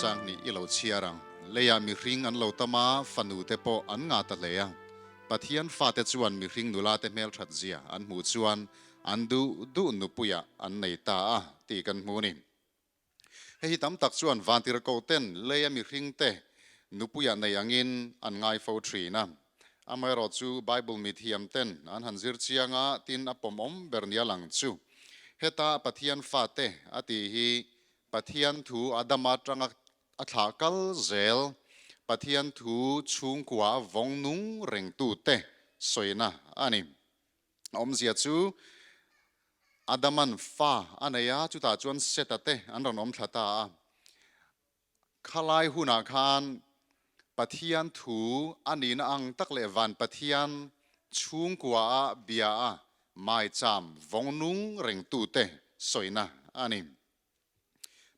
chang hnih i lo chhiar ang. Leiah mihring an lo tam a, fanu te pawh an ngah ta hle a. Pathian fate chuan mihring nula te hmelthat zia an hmuh chuan an duh duh nupuiah an nei ta a tih kan hmu a ni. Hei hi tam tak chuan vantirhkoh ten leia mihring te nupuiah nei angin an ngai fo thin a. Amaherawh chu Bible mithiam ten an han zir chiang a, tin a pawmawm ber nia lang chu heta Pathian fate a tih hi Pathian thu Adama atanga a thlah kal zel Pathian thu chhungkua vawng nung rengtute sawina a ni. A awmzia chu Adaman fa a nei a, chutah chuan Seta te an rawn awm thla ta a. Khalai hunah khan Pathian thu a nihna ang tak leh van Pathian chhungkua a bia a maicham vawng nung rengtute sawina a ni.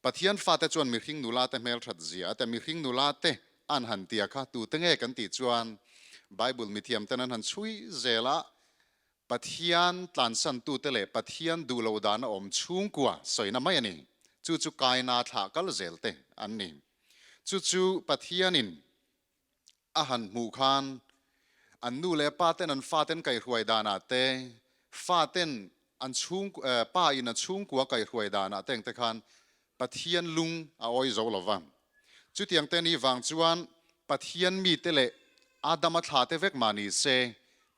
Pathian fate chuan mihring nula te hmelthat zia a te, mihring nula te an han tia kha tute nge kan tih chuan Bible mithiam ten an han chhui zel a, Pathian tlansantute leh Pathian duh loh dan a awm chhungkua sawina mai a ni. Chu chu Kaina thlah kal zel te an ni. Chu chu Pathianin a han hmuh khan an nu leh pa ten an faten kaihruai danah te, faten an chhung pa in a chhungkua kaihruai danah te engte khan Pathian lung a awi zo lo va. Chutiang te ni vang chuan Pathian mite leh Adama thla te vek mah ni se,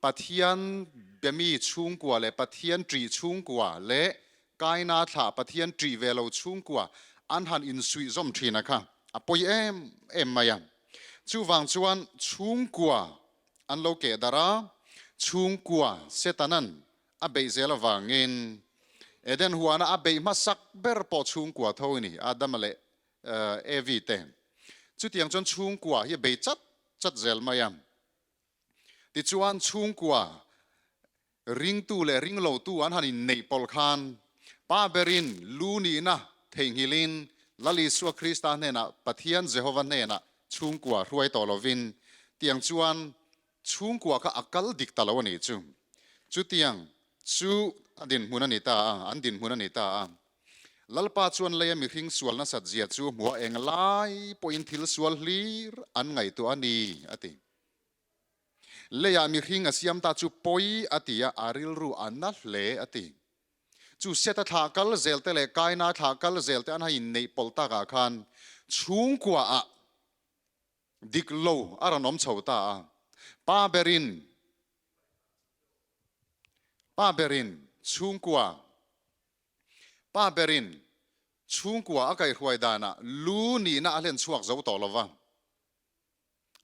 Pathian bemi chhungkua leh Pathian ṭih chhungkua leh Kaina thlah Pathian ṭih ve lo chhungkua an han insuih zawm ṭhin a kha a pawi em em mai a. Chuvang chuan chhungkua an lo keh darh a, chhungkua Setanan a beih zel avangin Eden huana a beih hmasak ber pawh chhungkua tho i ni, Adama leh Evi te. Chutiang chuan chhungkua hi a bei chat chat zel mai a. Tichuan chhungkua ringtu leh ringlotu an han inneih pawlh khan Pa berin lu nihna theihnghilhin Lal Isua Krista hnenah Pathian Jehova hnenah chhungkua hruai tawh lovin tiang chuan Chhungkua kha a kal dik ta lo a nih chu. Chutiang chu a dinhmun a ni ta a, an dinhmun a ni ta a. Lalpa chuan leia mihring sual nasat zia chu hmuh a eng lai pawhin thil sual hlir an ngaihtuah a ni, a ti. Leiah mihring a siam ta chu pawi a ti a, a rilru a na hle, a ti. Chu Seta thlah kal zel te leh Kaina thlah kal zel te an han inneih pawlh takah khan chhungkuaah Dik lo a rawn awm chho ta a, pa berin pa berin chhungkua pa berin chhungkua a kaihruai danah lu nihna a hlen chhuak zo tawh lo va,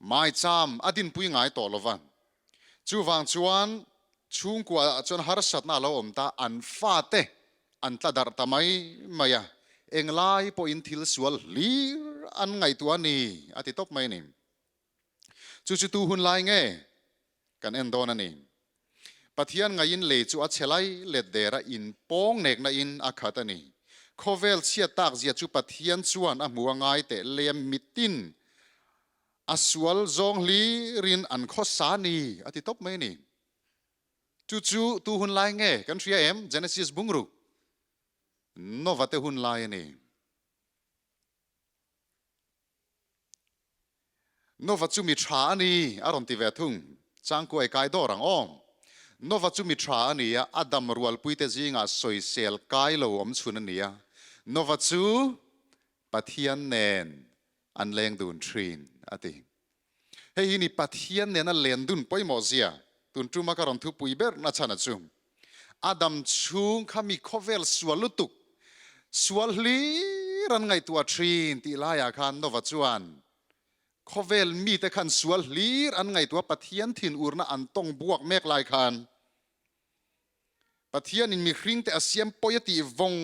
maicham a dinpui ngai tawh lo va. Chuvang chuan chhungkua ah chuan harsatna a lo awm ta, an fate an tla darh ta mai mai a, englai pawhin thil sual hlir an ngaihtuah a ni a ti tawp mai a ni. Chu chu tu hun lai nge kan en dawn a ni. Pathian ngaiin lei chu a che lai let der a, in pawng nekna in a khat a ni. Khawvel chhiat tak zia chu Pathian chuan a hmu a ngai teh lei a mitin a sual zawng hlirin an khawsa a ni a ti tawp mai a ni. Chu chu tu hun lai nge kan hria em? Genesis bungruk Nova te hun lai a ni. Nova chu mi tha a ni a rawn ti ve thung. Changkuai kai dawr ang aw. Nova chu mi tha a ni a, a dam rualpuite zingah sawisel kai lo awm chhun a ni a. Nova chu Pathian nen an leng dun thin a ti. Hei hi ni Pathian nena len dun pawimawh zia tun tuma ka rawn thupui ber na chhan a chu. A dam chhung kha mi khawvel sual lutuk, sual hlir an ngaihtuah thin tih laiah khan Nova chuan khawvel mite khan sual hlir an ngaihtuah Pathian thinurna an tawng buak mek lai khan Pathianin mihringte a siam pawi a tih vawng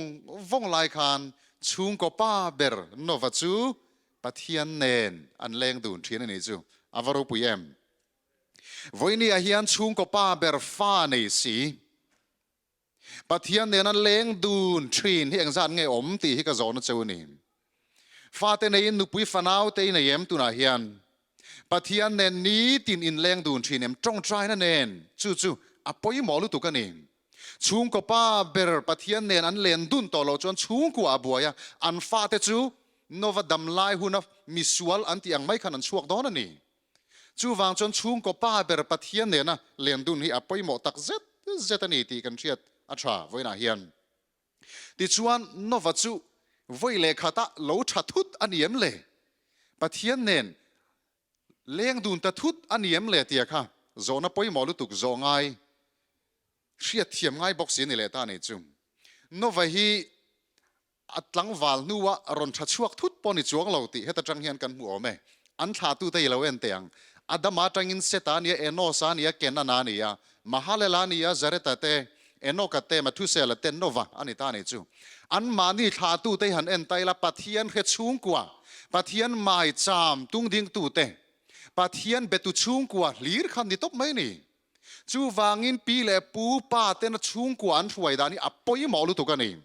vawng lai khan chhungkaw pa ber Nova chu Pathian nen an leng dun thin a nih chu. A va ropui em? Vawinia hian chhungkaw pa ber fa nei si Pathian nen an leng dun thin hi engzat nge awm tih hi ka zawhna cheu a ni. Fate neiin nupui fanau te i nei em tunah hian? Pathian nen nitin inleng dun thin em? Tawngtaina nen chu chu a pawimawh lutuk a ni. Chhungkaw pa ber Pathian nen an len dun tawh loh chuan chhungkua a buai a, an fate chu. Nova dam lai huna misual an tih ang mai khan an chhuak dawn a ni. Chuvang chuan chhungkaw pa ber Pathian nena len dun hi a pawimawh tak zet zet a ni tih kan hriat a tha vawiinah hian. Tichuan Nova chu vawi leh khatah lo tha thut a ni em le? Pathian nen leng dun ta thut a ni em le tia kha zawhna pawimawh lutuk zawh ngai hriat thiam ngai bawk si a ni leh ta a nih chu. Nova hi A tlangval hnua rawn tha chhuak thut pawh ni chuang lo tih heta tang hian kan hmu awm e. An thlatute i lo en teh ang. Adama atangin Seta a nia, Enosa a nia, Kenana a nia, Mahalela a nia, Zareta te, Enoka te, Mathusela te, Nova a ni ta a nih chu. Anmahni thlatute hi han en ta ila Pathian hre chhungkua, Pathian maicham tungdingtute, Pathian betu chhungkua hlir kha ni tawp mai a ni. Chuvangin pi leh pu pa tena chhungkua an hruai dan hi a pawimawh lutuk a ni.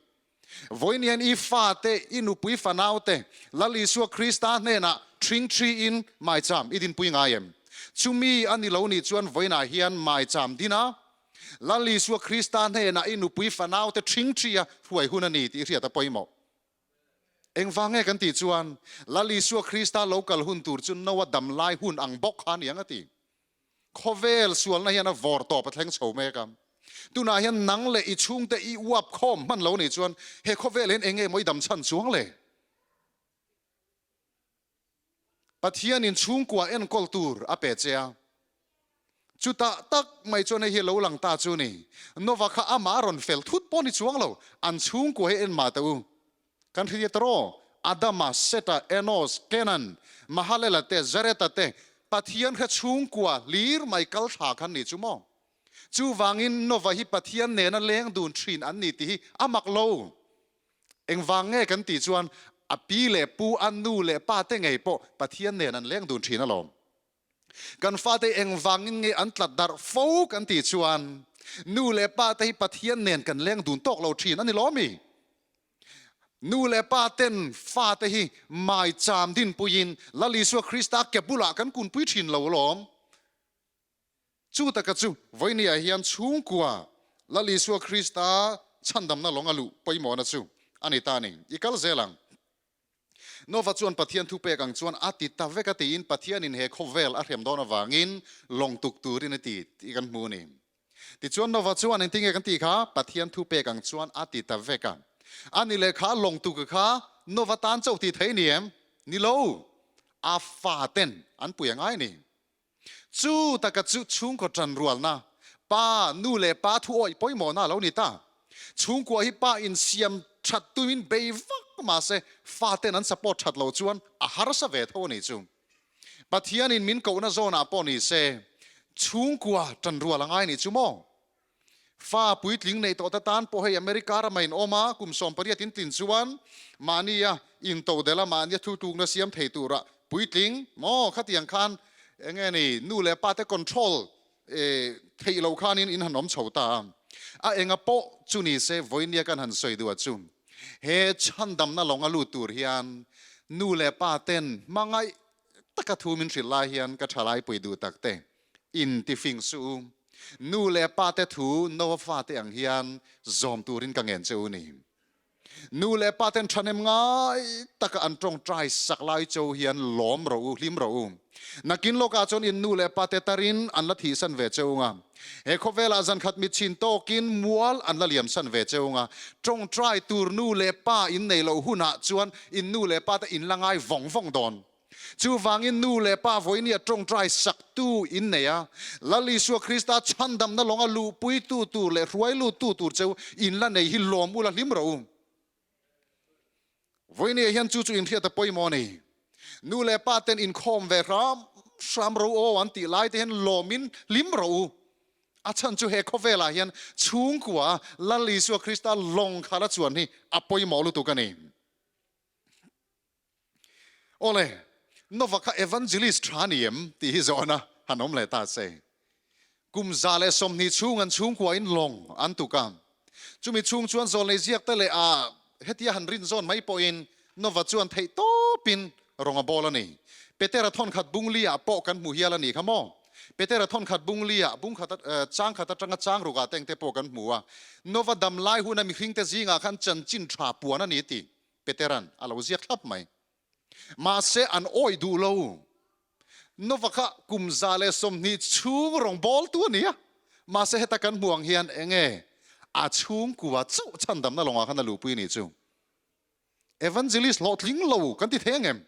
Vawiin hian i fate, i nupui fanaute Lal Isua Krista hnenah ṭhingṭhiin maicham i dinpui ngai em? Chumi a ni lo nih chuan vawiinah hian maicham din a, Lal Isua Krista hnenah i nupui fanaute ṭhingṭhia hruai hun a ni tih hriat a pawimawh. Engvang nge kan tih chuan Lal Isua Krista lo kal hun tur chu Noa dam lai hun ang bawk kha a ni ang a ti. Khawvel sualna hian a vawr tawp a thleng chho mek a. Tunah hian nang leh i chhungte i uap khawm hman lo nih chuan he khawvel hian eng nge maw i dam chhan chuang le? Pathianin chhungkua enkawl tur a pe che a. Chutah tak mai chuan hei hi lo lang ta chu ni. Nova kha amah a rawn fel thut pawh ni chuang lo. An chhungkua hi en mah teh u. Kan hria ta rawh, Adama, Seta, Enos, Kenan, Mahalela te, Zareta te, Pathian hre chhungkua hlir mai kal thla khan ni chu maw? Chuvangin Nova hi Pathian nena leng dun thin an ni tih hi a mak lo. Engvang nge kan tih chuan a pi leh pu, a nu leh pa te ngei pawh Pathian nen an leng dun thin alawm. Kan fate engvangin nge an tlat darh fo kan tih chuan nu leh pa te hi Pathian nen kan leng dun tawk lo thin a ni lawm mi? Nu leh pa ten fate hi maicham dinpuiin Lal Isua Krista ke bulah kan kunpui thin lo alawm. Chu taka chu vawinia hian chhungkua Lal Isua Krista chhandamna lawng a luh pawimawhna chu a ni ta a ni. I kal zel ang. Nova chuan Pathian thupek ang chuan a ti ta vek a tiin Pathianin he khawvel a hrem dawn avangin lawng tuk turin a ti tih kan hmu a ni. Tichuan Nova chuan engtin nge kan tih kha? Pathian thupek ang chuan a ti ta vek a. A ni leh kha lawng tuk kha Nova tan chauh tih thei ni em? Ni lo. A faten an pui a ngai a ni. Chu taka chu chhungkaw ṭan rualna, pa, nu leh pa thu awih pawimawhna a lo ni ta. Chhungkua hi pa insiam ṭhat tumin bei vak mahse faten an support ṭhat lo chuan a harsa ve tho a nih chu. Pathianin min kohna zawnah pawh ni se chhungkua ṭan rual a ngai nih chu maw? Fa puitling neih tawh te tan pawh hei America rama in awm a, kum 18 in tlin chuan mahnia intodelh a, mahnia thutlukna siam thei tura puitling maw khatiang khan enge ni nu leh pa te control theih loh khanin in han awm chho ta a. A enga pawh chu ni se vawinia kan han sawi duh a chu he chhandamna lawnga lut tur hian nu leh pa ten hmangaih taka thu min hrilh lai hian ka thalai pui duh tak te In ti fing suh u. Nu leh pa te thu Noa fate ang hian zawm turin ka ngen che u ni. Nu leh pa ten thahnem ngai taka an tawngtai sak lai cho hian lawm rawh u, hlim rawh u. Nakin lawkah chuan in nu leh pa te tarin an la thihsan ve che u nga. He khawvelah zankhat mitchhin tawkin mual an la liamsan ve che u nga. Tawngtai tur nu leh pa in nei loh hunah chuan in nu leh pa te in la ngai vawng vawng dawn. Chuvangin nu leh pa vawinia tawngtai saktu in nei a, Lal Isua Krista chhandamna lawnga luhpuitu tur leh hruai luttu tur cheu in la nei hi lawm ula hlim rawh u. Vawinia hian chu chu inhriat a pawimawh a ni. Nu leh pa ten inkhawm ve hram hram ro aw an tih lai te hian lawmin hlim rawh u. A chhan chu he khawvelah hian chhungkua Lal Isua Krista lawng khala chuan hi a pawimawh lutuk a ni. Awle, Nova kha evangelist tha ni em? tih hi zawhna han awm leh ta se. Kum 120 chhung an chhungkuain lawng an tuk a. Chumi chhung chuan zawlnei ziak te leh a hetia han rin zawn mai pawhin Nova chuan theih tawpin rawng a bawl a ni. Petera thawnkhat bung li ah pawh kan hmu hial a ni kha maw? Petera thawnkhat bung li ah bung khat chang khat atanga chang ruk ah te engte pawh kan hmu a. Nova dam lai huna mihringte zingah khan chanchin tha puan a ni ti Petera'n a lo ziak thlap mai. Mahse an awih duh lo. Nova kha kum 120 chhung rawngbawltu a ni a, mahse heta kan hmuh ang hian enge a chhungkua chauh chhandamna lawngah khan a luhpui a nih chu. Evangelist hlawhtling lo kan ti thei angem?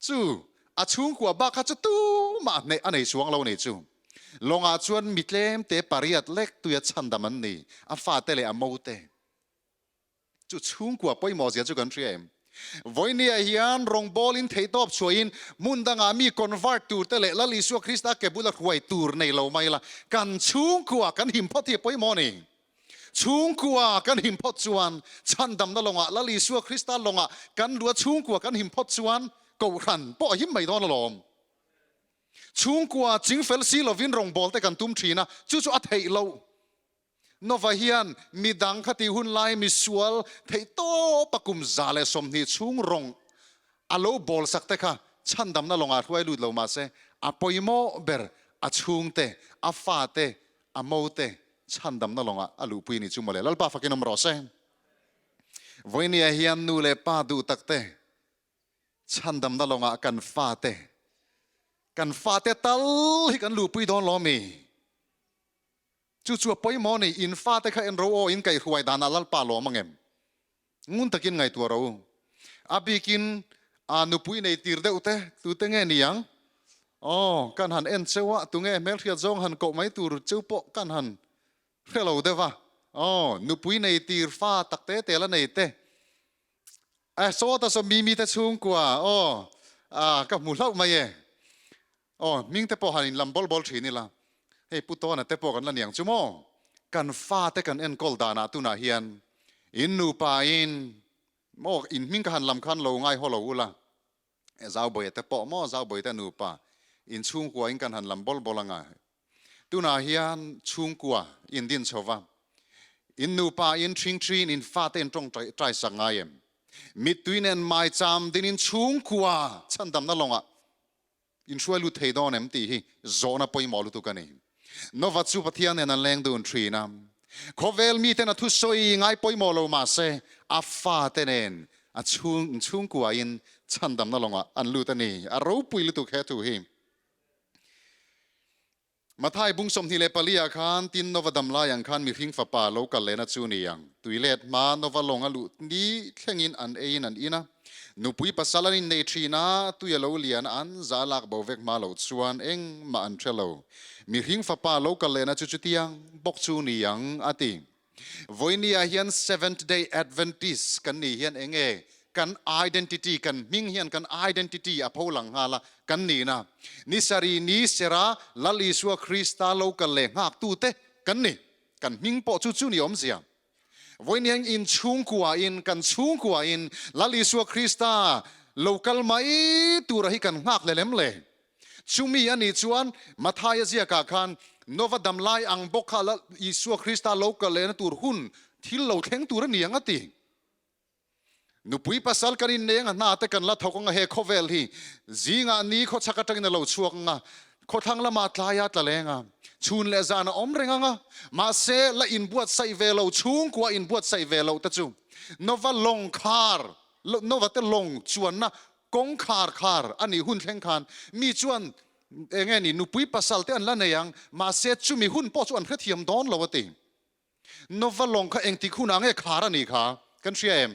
Chu a chhungkua bak kha chu tumah hneh a nei chuang lo a nih chu. Lawngah chuan mi tlemte pariat lek tuia chhandam an ni, a fate leh a mote. Chu chhungkua pawimawh zia chu kan hria em? Vawinia hian rawngbawlin theihtawp chhuahin hmun dangah mi convert tur te leh Lal Isua Krista ke bula hruai tur nei lo mai la, kan chhungkua kan him phawt hi a pawimawh a ni. Chhungkua kan him phawt chuan chhandamna lawngah Lal Isua Krista lawngah kan lua chhungkua kan him phawt chuan Kohhran pawh a him mai dawn alawm. Chhungkua chingfel si lovin rawngbawlte kan tum thin a, chu chu a theih loh. Nova hian mi dang kha tih hun lai mi sual theih tawp a kum 120 chhung rawng a lo bawl sak te kha chhandamna lawngah hruai lut lo mahse a pawimawh ber a chhungte, a fate, a mote chhandamna lawngah a luhpui a ni chu mawle. Lalpa fakin awm rawh se. Vawinia hian nu leh pa duh takte chhandamna lawngah kan fate, kan fate tal hi kan luhpui dawn lo mi? Chu chu a pawimawh ni, in fate kha en ro aw, in kaihruai danah Lalpa lawm ang em? Ngun takin ngaihtuah ro. A bikin a nupui nei tir deuh te, tute nge ni ang? Aw, kan han en cheu a, tunge hmelhriat zawng han koh mai tur cheu pawh kan han hre lo deuh a. Aw, nupui nei tir fa tak te te la nei te. Eh, sawta saw Mimi te chhungkua, aw, ah, ka hmu hlauh mai e. Aw, hming te pawh han inlam bawl bawl thin ila, hei Pu Tawna te pawh kan la niang chu maw? Kan fate kan enkawl danah tunah hian in nupa in maw in hming ka han lam khan lo ngai haw lo ula, Zaubawiha te pawh maw Zaubawiha te nupa in chhungkua in kan han lam bawl bawl anga, tunah hian chhungkua in din chho va, in nupa in thing thin in fate in tawng tai sak ngai em? Mittui nen maicham din in chhungkua chhandamna lawngah In hruai lut thei dawn em tih hi zawhna pawimawh lutuk a ni. Nova chu Pathian nen an leng dun thin a. Khawvel miten a thusawi ngai pawimawh lo mah se, a fate nen a chhung chhungkuain chhandamna lawngah an lut a ni. A ropui lutuk he thu hi. Mathai bung 24 ah khan tin Nova dam lai ang khan mihring fapa lo kal lehna chu ni ang. Tui let hma Nova lawng a luh ni thlengin an eiin an in a. Nupui pasal an innei thin a, tui a lo lian a, an za lak bo vek hma loh chuan engmah an hre lo. Mihring fapa lo kal lehna chu chutiang bawk chu ni ang, a ti. Vawinia hian Seventh Day Adventist kan nih hian eng nge kan identity, kan hming hian kan identity a pho lang nghal a, kan nihna. Ni sarih ni sera Lal Isua Krista lo kal leh nghaktute kan ni. Kan hming pawh chu chu ni awmzia. Vawinia hian inchhungkuain, kan chhungkuain Lal Isua Krista lo kal mai tura hi kan nghak leh lem le. Chumi a nih chuan Mathaia ziakah khan Nova dam lai ang bawk kha la Isua Krista lo kal lehna tur hun thil lo thleng tur a ni ang a ti. Nupui pasal kan inneng a hna te kan la thawk ang a he khawvel hi zingah ni khawchhak atangin a lo chhuak ang a, khawthlang lamah tlaia tla leng a, chhun leh zan a awm reng ang a, mahse la inbuatsaih ve lo chhungkua inbuatsaih ve loh te chu Nova lawng khar Nova te lawng chuanna Kawngkhar khar a nih hun thleng khan mi chuan eng nge ni nupui pasal te an la nei ang, mahse chumi hun pawh chu an hrethiam dawn lo a ti. Nova lawng kha engtik hunah nge khar a nih kha kan hria em?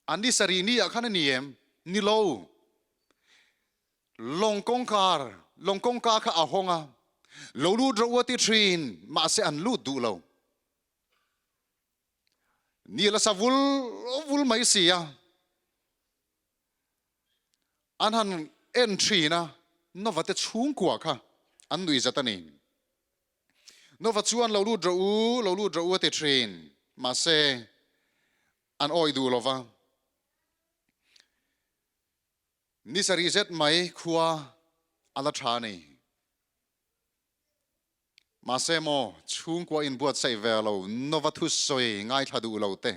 A ni sarih ni ah khan a ni em? Ni lo. Lawng kawngkhar, lawng kawngka kha a hawng a, lo lut rawh u a ti thin, mahse an lut duh lo. Ni la sa vul vul mai si a, an han en thin a, Nova te chhungkua kha an nuih zat a ni. Nova chuan lo lut rawh u, lo lut rawh u a ti thin, mahse an awih duh lo va. Ni sarih zet mai khua a la tha a ni. Mahse maw, chhungkua inbuatsaih ve lo, Nova thusawi ngaithla duh lo te.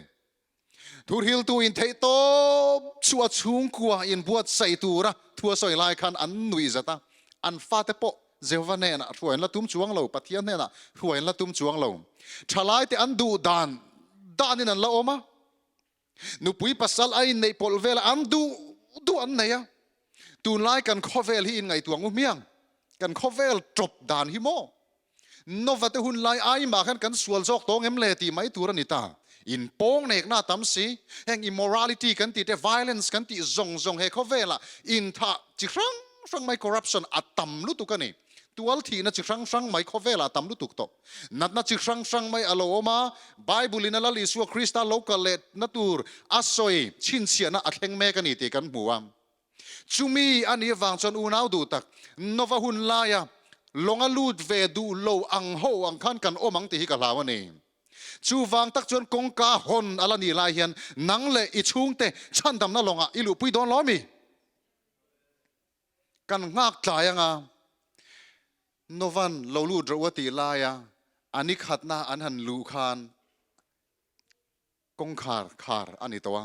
Thuhriltu intheih tawp chu a chhungkua inbuatsaih tura thu a sawi lai khan an nuih zat a, an fate pawh Jehova hnenah hruai an la tum chuang lo, Pathian hnenah hruai an la tum chuang lo. Thalaite an duh dan danin an la awm a. Nupui pasal a inneih pawlh vel a, an duh duh an nei a. Tunlai kan khawvel hi inngaihtuah ngu hmiang. Kan khawvel tawp dan hi maw? Nova te hun lai ai mah khan kan sual zawk tawng em le tih mai tur a ni ta. In pawng nekna a tam si. Heng immorality kan tih te, violence kan tih zawng zawng he khawvelah inthah chi hrang hrang mai corruption a tam lutuk a ni. Tual thihna chi hrang hrang mai khawvelah a tam lutuk tawh. Natna chi hrang hrang mai a lo awm a, Bible in a Lal Isua Krista lo kal leh na tur a sawi chhinchhiahna a thleng mek a ni tih kan hmu a. Chumi a nih avang chuan unau duh tak, Nova hun laia lawnga lut ve duh lo ang ho ang khan kan awm ang tih hi ka hlau a ni. Chuvang tak chuan kawngka hawn a la nih lai hian nang leh i chhungte chhandamna lawngah i luhpui dawn lo a mi? Kan nghak tlai anga Novan lo lut rawh u a tih laia a ni khatna an han luh khan kawngkhar khar a ni tawh a,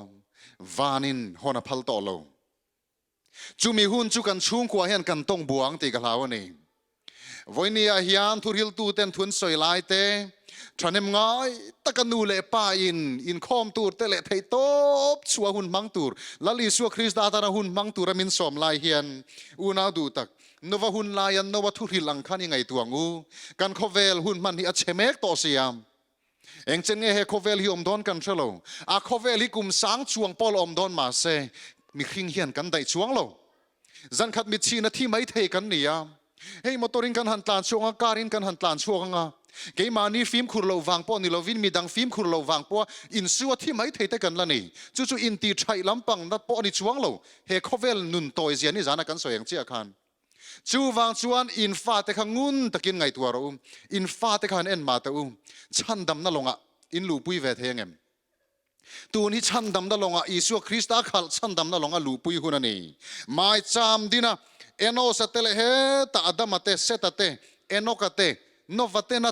vanin hawn a phal tawh lo. Chumi hun chu kan chhungkua hian kan tawng buang tih ka hlau a ni. Vawinia hian thuhriltuten thun sawi lai te, thahnem ngai taka nu leh pa in inkhawm tur te leh theihtawp chhuah hun hmang tur, Lal Isua Krista atana hun hmang tura min sawm lai hian unau duh tak, Nova hun laia Noa thuhril ang khan i ngaihtuah ang u. Kan khawvel hun hman hi a chhe mek tawh sia. Engchen nge he khawvel hi awm dawn kan hre lo. A khawvel hi kum sang chuang pawh la awm dawn mahse mihring hian kan daih chuang lo. Zankhat mitchhina thi mai thei kan ni a, hei motor in kan han tlan chhuak ang a, car in kan han tlan chhuak ang a, keimahni fimkhur loh vang pawh ni lovin midang fimkhur loh vang pawha insu a thi mai thei te kan la ni. Chu chu intihṭhaih lampang nat pawh a ni chuang lo. He khawvel nun tawi zia nizana kan sawi ang chiah khan. Chuvang chuan in fate kha ngun takin ngaihtuah rawh u, in fate kha han en mah teh u, chhandamna lawngah in luhpui ve thei angem? Tun hi chhandamna lawngah Isua Krista khalh chhandamna lawnga luhpui hun a ni. Maicham dina Enosa te leh hetah Adama te, Seta te, Enoka te, Nova tena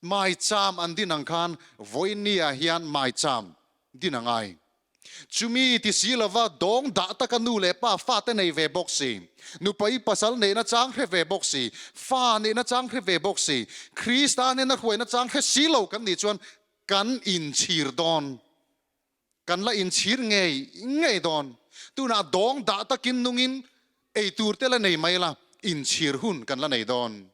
maicham an din ang khan vawinia hian maicham din a ngai. Chumi ti si lova dawng dah taka nu leh pa fate nei ve bawk si, nupai pasal neihna chang hre ve bawk si, fa neihna chang hre ve bawk si, Krista nena hruaina chang hre si lo kan nih chuan Kan inchhir dawn. Kan la inchhir ngei ngei dawn. Tunah dawng dah takin nungin ei tur te la nei mai la, inchhir hun kan la nei dawn.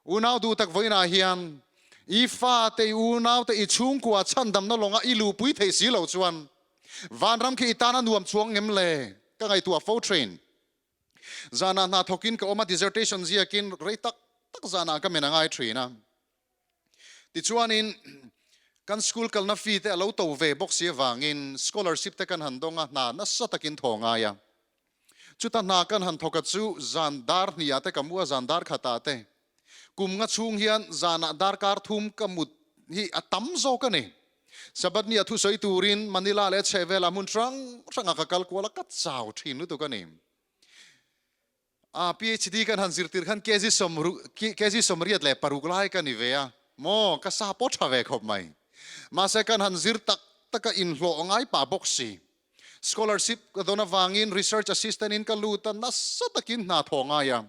Unau duh tak vawiinah hian i fate, i unaute, i chhungkua chhandamna lawnga i luhpui theih si lo chuan vanram khi i tana nuam chuang ngem le? Ka ngaihtuah fo thin. Zanah hna thawkin ka awm a, dissertation ziakin rei tak tak zanah ka men a ngai thin a. Tichuanin, kan school kalna fee te a lo to ve bawk si avangin scholarship te kan han dawng a, hna nasa takin thaw ngai a. Chuta hna kan han thawk a chu zan dar hniah te ka mu a, zan dar khatah te. Kum nga chhung hian zanah darkar thum ka mut hi a tam zawk a ni. Sabbath ni a thusawi turin Manila leh a chhehvelah hmun hrang hrangah ka kal kual a, ka chau thin lutuk a ni. A PhD kan han zirtir khan kg sawmruk kg 86 lai ka ni ve a maw ka sa pawh tha ve khawp mai. Mahse kan han zir tak tak a inhlawh ngai pah bawk si. Scholarship ka dawn avangin research assistant in ka lut a nasa takin hna thawh ngai a.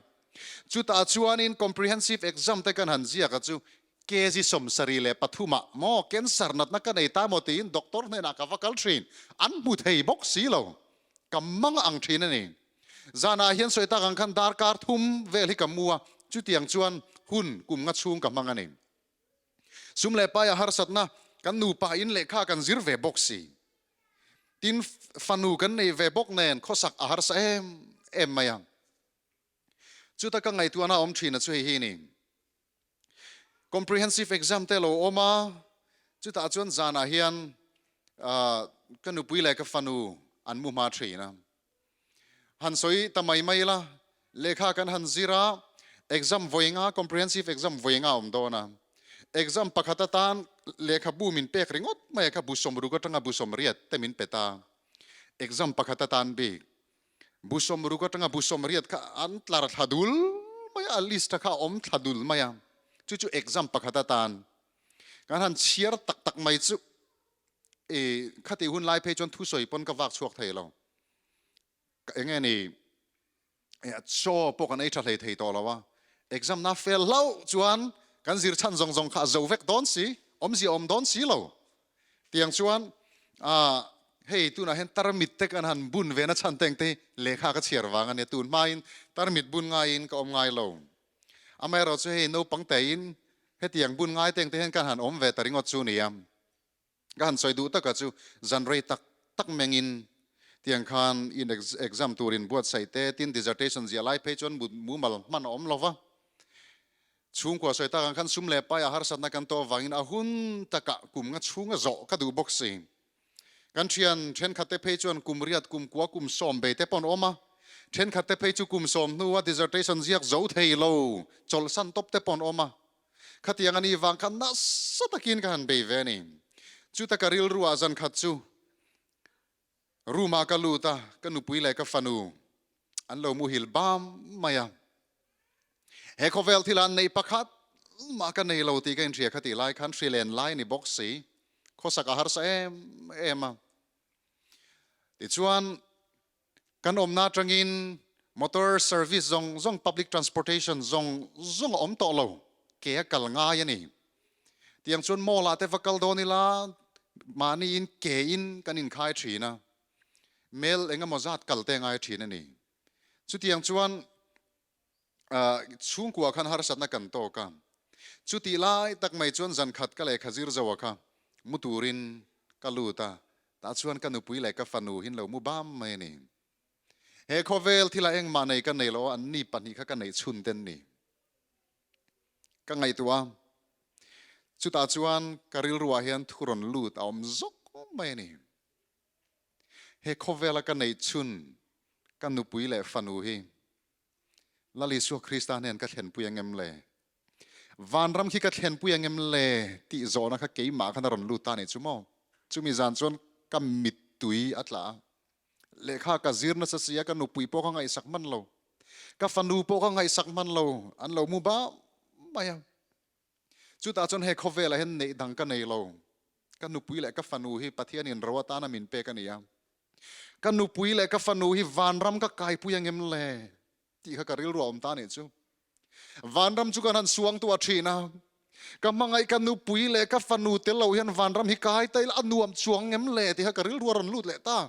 Chutah chuanin comprehensive exam te kan han ziak a chu kg 73 ah maw cancer natna ka nei ta maw tiin doctor hnenah ka va kal thin. An hmu thei bawk si lo. Ka mang ang thin a ni. Zanah hian sawi tak ang khan darkar thum vel hi ka mu a, chutiang chuan hun kum nga chhung ka hmang a ni. Sum leh paia harsatna kan nupa in lehkha kan zir ve bawk si. Tin, fanu kan nei ve bawk nen khawsak a harsa em em mai a. Chuta ka ngaihtuahna a awm thin a chu hei hi ni. Comprehensive exam te lo awm a, chutah chuan zanah hian ka nupui leh ka fanu an mu hma thin a. Han sawi ta mai mai la, lehkha kan han zir a, exam vawi nga, comprehensive exam vawi nga a awm dawn a. Exam pakhat atan lehkhabu min pek ringawt mai a kha, bu 60 atanga bu 80 te min pe ta. Exam pakhat atan bik. Bu 60 atanga bu 80 kha an tlar thla dul mai a, a list kha a awm thla dul mai a. Chu chu exam pakhat atan kan han chhiar tak tak mai chu i khati hun lai phei chuan thusawi pawn ka vak chhuak thei lo. Eng nge ni chaw pawh kan ei tha hlei thei tawh lo a, exam na fel hlauh chuan kan zir chhan zawng zawng kha a zo vek dawn si, awmzia awm dawn si lo. Tiang chuan. Hei tunah hian tarmit te kan han bun ve na chhan teng te hi lehkha ka chhiar vang a nia, tun hmain tarmit bun ngaiin ka awm ngai lo. Amaherawh chu hei naupang tein hetiang bun ngai teng te hian kan han awm ve ta ringawt chu nia. Ka han sawi duh taka chu zan rei tak tak mengin tiang khan in exam tur in buatsaih te tin dissertation ziah lai phei chuan mumal hman a awm lo va. Chhungkua sawi tak ang khan sum leh paiah harsatna kan tawh avangin a hun takah kum nga chhunga zawh ka duh bawk si. Kan thian thenkhat te phei chuan kum riat, kum kua, kum sawm bei te pawh an awm a. Thenkhat te phei chu kum sawm hnua dissertation ziak zo thei lo, chawlhsan tawp te pawh an awm a. Khatiang a nih vang khan nasa takin ka han bei ve a ni. Chuta ka rilruah zan khat chu room-ah ka lut a, ka nupui leh ka fanu an lo muhil bam mai a. He khawvel thil an neih pakhat mah ka nei lo tih ka inhria kha tih lai khan hrilen lai a ni bawk si. Khawsak a harsa em em a. Tichuan, kan awmna atangin motor service zawng zawng, public transportation zawng zawng a awm tawh lo, ke a kal ngai a ni. Tiang chuan mall ah te va kal dawn ila mahniin ke in kan inkhai thin a, mel engemaw zat kal te ngai thin a ni. Chutiang chuan chhungkua khan harsatna kan tawk a, chutih lai tak mai chuan zan khat ka lehkha zir zo a kha mu turin ka lut a, tah chuan ka nupui leh ka fanu hin lo mu bam mai a ni. He khawvel thila engmah nei ka nei lo a, anni pahnih kha ka neih chhun ten ni. Ka ngaihtuah a, chutah chuan ka rilruah hian thu rawn lut a awm zawk mai a ni. He khawvela ka neih chhun ka nupui leh fanu hi Lal Isua Krista hnen ka thlenpui ang em le? Vanram khi ka thlenpui ang em le? tih zawhna kha keimah khan a rawn lut ta a nih chu maw? Chumi zan chuan ka mittui a tla a, lehkha ka zir nasa si a, ka nupui pawh ka ngaihsak hman lo, ka fanu pawh ka ngaihsak hman lo, an lo mu bam mai a. Chutah chuan he khawvelah hian neih dang ka nei lo. Ka nupui leh ka fanu hi Pathianin ro atana min pek a ni a. Ka nupui leh ka fanu hi vanram ka kaipui ang em le tih kha ka rilru a awm ta nih chu. Vanram chu kan han suang tuah thin a, ka hmangaih ka nupui leh ka fanu tel lo hian vanram hi kai ta ila a nuam chuang em le tih kha ka rilru a rawn lut leh ta.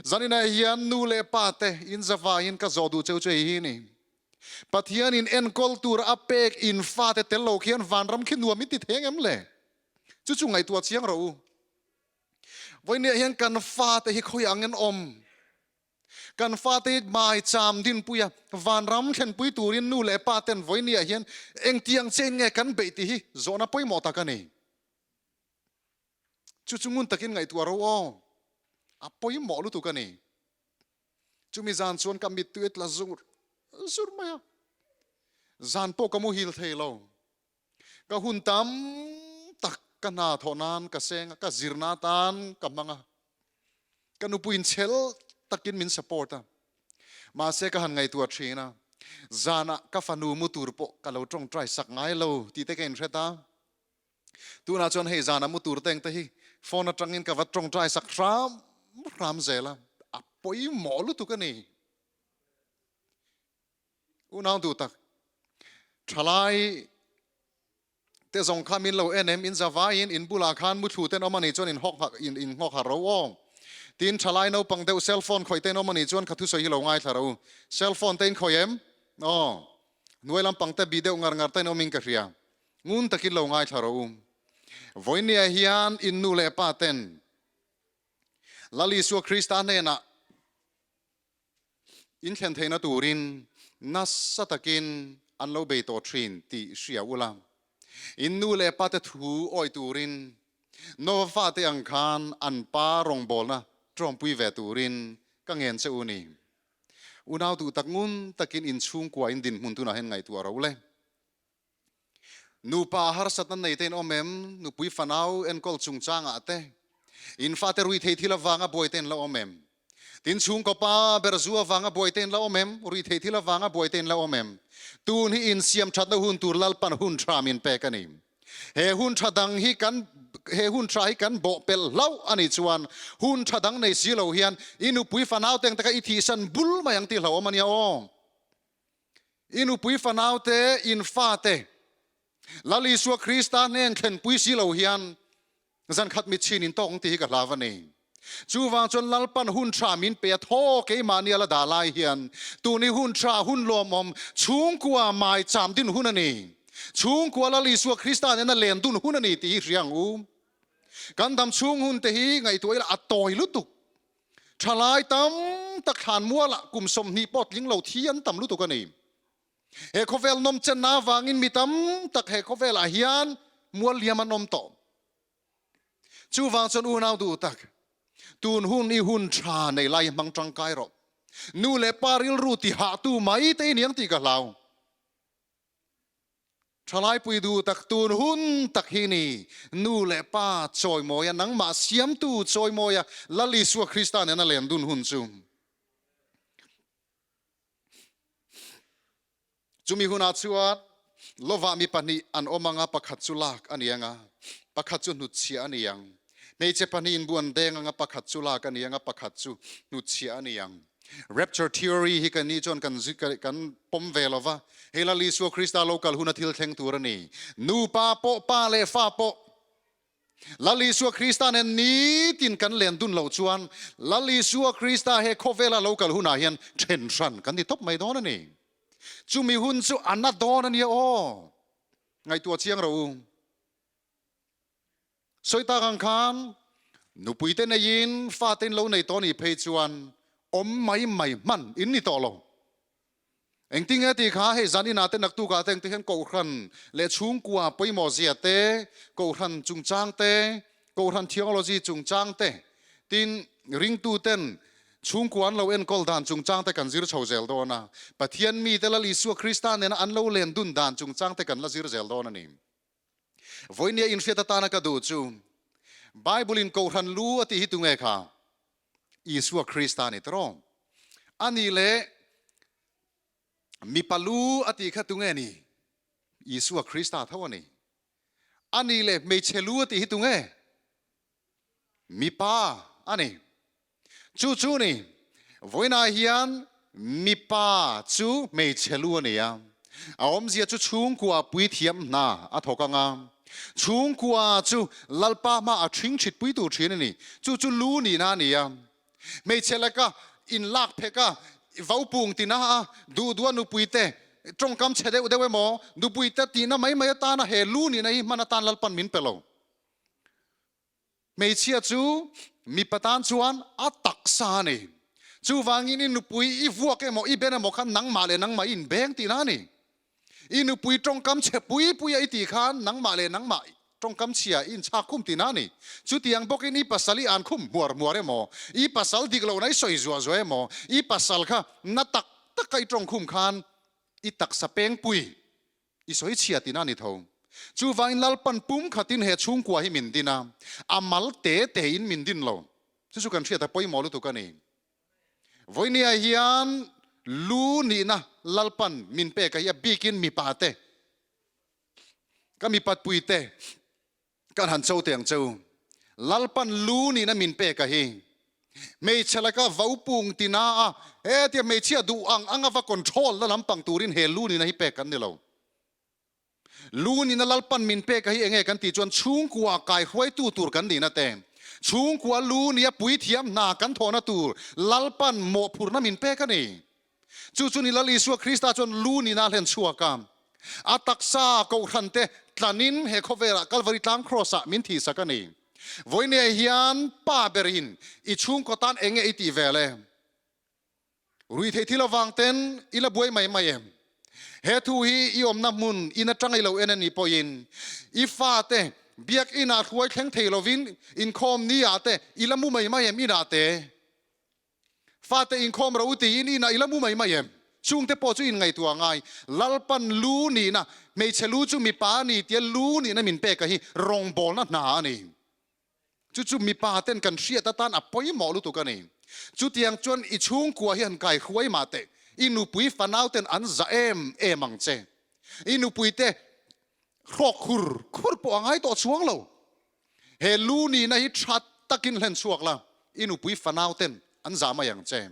Zaninah hian nu leh pa te in zavaiin ka zawh duh cheu chu hei hi ni. Pathianin enkawl tur a pek in fate tel lo khian vanram khi nuam in ti theng em le? Chu chu ngaihtuah chiang rawh u. Vawinia hian kan fate hi khawi ang in awm? Kan fate hi maicham dinpuia vanram thlenpui turin nu leh pa ten vawinia hian engtiang chein nge kan beih tih hi zawhna pawimawh tak a ni. Chu chu ngun takin ngaihtuah ro aw. A pawimawh lutuk a ni. Chumi zan chuan ka mittui a tla zur zur mai a. Zan pawh ka muhil thei lo. Ka hun tam tak ka hna thawh nan ka seng a, ka zirna atan ka hmang a. Ka nupuiin chhel takin min support a. Mahse ka han ngaihtuah thin a, zanah ka fanu mu tur pawh ka lo tawngtai sak ngai lo tih te ka inhret a. Tunah chuan hei zana mu tur teng te hi phone atangin ka va tawngtai sak hram hram zel a, a pawimawh lutuk a ni. Unau duh tak, thalai te zawng kha min lo en em, in zavaiin in bulah khan muthlu ten awm a nih chuan in hawk in in nghawk har ro aw. Tin thalai naupang deuh cell phone khawih ten awm a nih chuan ka thusawi hi lo ngaithla ro. Cell phone te in khawih em? Aw. Hnuai lampang te bi deuh ngar ngar ten awmin ka hria. Ngun takin lo ngaithla rawh u. Vawinia hian in nu leh pa ten Lal Isua Krista hnenah in thlen theihna turin nasa takin an lo bei tawh thin tih hria ula. In nu leh pa te thu awi turin Nova fate ang khan an pa rawngbawlna tawmpui ve turin ka ngen che u ni. Unau duh tak ngun takin in chhungkua in dinhmun tunah hian ngaihtuah ro le. Nupa harsatna nei te in awm em? Nupui fanau enkawl chungchangah te, in fate rui thei thil avanga buai te in la awm em? Tin chhungkaw pa ber zu avanga buai te in la awm em? Rui thei thil avanga buai te in la awm em? Tun hi insiam thatna hun tur Lalpan hun tha min pek a ni. He hun tha dang hi kan he hun tha hi kan bawh pelh hlauh a nih chuan hun tha dang nei si lo hian i nupui fanau te ang taka i thihsan bul mai ang tih hlauhawm a nia aw. I nupui fanaute, in fate, Lal Isua Krista hnen thlenpui si lo hian zan khat mitchhin in tawk ang tih hi ka hlau a ni. Chuvang chuan Lalpan hun tha min pe a, thaw keimahni a la dah lai hian tun hi hun tha, hun lawmawm, chhungkua maicham din hun a ni. Chhungkua Lal Isua Krista nena len dun hun a ni tih hi hria ang u. Kan dam chhung hun te hi ngaihtuah ila a tawi lutuk. Thalai tam tak thlan mualah kum 20 pawh tling lo thi an tam lutuk a ni. He khawvel nawm chenna avangin mi tam tak he khawvelah hian mual liam an awm tawh. Chuvang chuan unau duh tak, tun hun i hun tha nei lai hmang tangkai rawh. Nu leh pa rilru ti hahtu mai te i niang tih ka hlau. Thalaipui duh tak tun hun tak hi ni, nu leh pa chawimawia nangmah siamtu chawimawia Lal Isua Krista nena len dun hun chu. Chumi hunah chuan lovah mi pahnih an awm anga pakhat chu lak a ni anga pakhat chu hnutchhiah a ni ang. Hmeichhe pahnih inbu an deng anga pakhat chu lak a ni anga pakhat chu hnutchhiah a ni ang. Rapture theory hi kan nih chuan kan kan pawm ve lo va, hei Lal Isua Krista lo kal huna thil thleng tur a ni. Nupa pawh, pa leh fa pawh Lal Isua Krista nen nitin kan len dun loh chuan Lal Isua Krista he khawvela lo kal hunah hian then hran kan ni tawp mai dawn a ni. Chumi hun chu a na dawn a nia aw. Ngaihtuah chiang rawh u. Sawi tak ang khan nupuite neiin fate in lo nei tawh nih phei chuan awm mai mai hman in ni tawh lo. Engtinge tih kha hei zan inah te naktukah te engte hian Kohhran leh chhungkua pawimawh zia te, Kohhran chungchang te, Kohhran theology chungchang te, tin ringtu ten chhungkua an lo enkawl dan chungchang te kan zir chho zel dawn a. Pathian mite Lal Isua Krista nena an lo len dun dan chungchang te kan la zir zel dawn a ni. Vawinia inhriat atana ka duh chu Bible in Kohhran lu a tih hi tunge kha? Isua Krista a ni tawh. A nih leh mipa lu a tih kha tunge ni? Isua Krista tho a ni. A nih leh hmeichhe lu a tih hi tunge? Mipa a ni. Chu chu ni, vawiinah hian mipa chu hmeichhe lu a ni a. A awmzia chu chhungkua puithiam hna a thawk ang a. Chhungkua chu Lalpa hma a ṭhing ṭhitpui tur ṭhin a ni. Chu chu lu nihna a ni a. Hmeichhe leka inlak phek a, vaupung tina a, duh duh a nupuite ṭawngkam chhe deuh deuh emaw, nupuite tihna mai mai atana he lu nihna hi hman atan Lalpan min pe lo. Hmeichhia chu mipa tan chuan a taksa a ni. Chuvangin i nupui i vuak emaw i ben emaw khan nangmah leh nangmah i inbeng tihna a ni. I nupui tawngkam chhe pui puia i tih khan nangmah leh nangmah tawngkam chhia i inchhak khum tihna a ni. Chutiang bawkin i pasal i an khum hmuar hmuar emaw, i pasal dik lohna i sawi zuah zuah emaw, i pasal kha na tak taka i tawng khum khan i taksa pengpui I sawi chhia tihna a ni tho. Chuvangin Lalpan pum khatin he chhungkua hi min din a, a mal te tein min din lo. Chu chu kan hriat a pawimawh lutuk a ni. Vawinia hian lu nihna Lalpan min pek a hi a bikin mipa te, ka mipatpui te kan han cho teh ang che u. Lalpan lu nihna min pek a hi hmeichhe laka vaupung tina a, hetia hmeichhia duh ang anga va control na lampang turin he lu nihna hi pek kan ni lo. Lu nihna Lalpan min pek a hi enge kan tih chuan chhungkua kaihruaitu tur kan nihna te, chhungkua lu nia puithiam hna kan thawhna tur Lalpan mawhphurhna min pek a ni. Chu chu ni Lal Isua Krista chuan lu nihna a hlen chhuak a, a taksa kohhran te tlanin he khawvelah Kalvari tlang Kraws-ah min thihsak a ni. Vawinia hian pa berin i chhungkaw tan eng nge i tih vel e? Ruihtheih thil avang ten i la buai mai mai em? He thu hi i awmna hmun in atanga i lo en a nih pawhin i fate biakinah hruai thleng thei lovin inkhawm ni ah te i la mu mai mai em inah te? Fate inkhawm ro tiin inah i la mu mai mai em? Chungte pawh chu inngaihtuah ngai. Lalpan lu nihna, hmeichhe lu chu mipa a ni tia lu nihna min pek a hi rawngbawlna hna a ni. Chu chu mipa ten kan hriat atan a pawimawh lutuk a ni. Chutiang chuan i chhungkua hi han kai hruai mah teh, i nupui fanau ten an za em em ang che. I nupui te hrawk khur khur pawh a ngai tawh chuang lo. He lu nihna hi tha takin hlen chhuak la, i nupui fanau ten an zah mai ang che.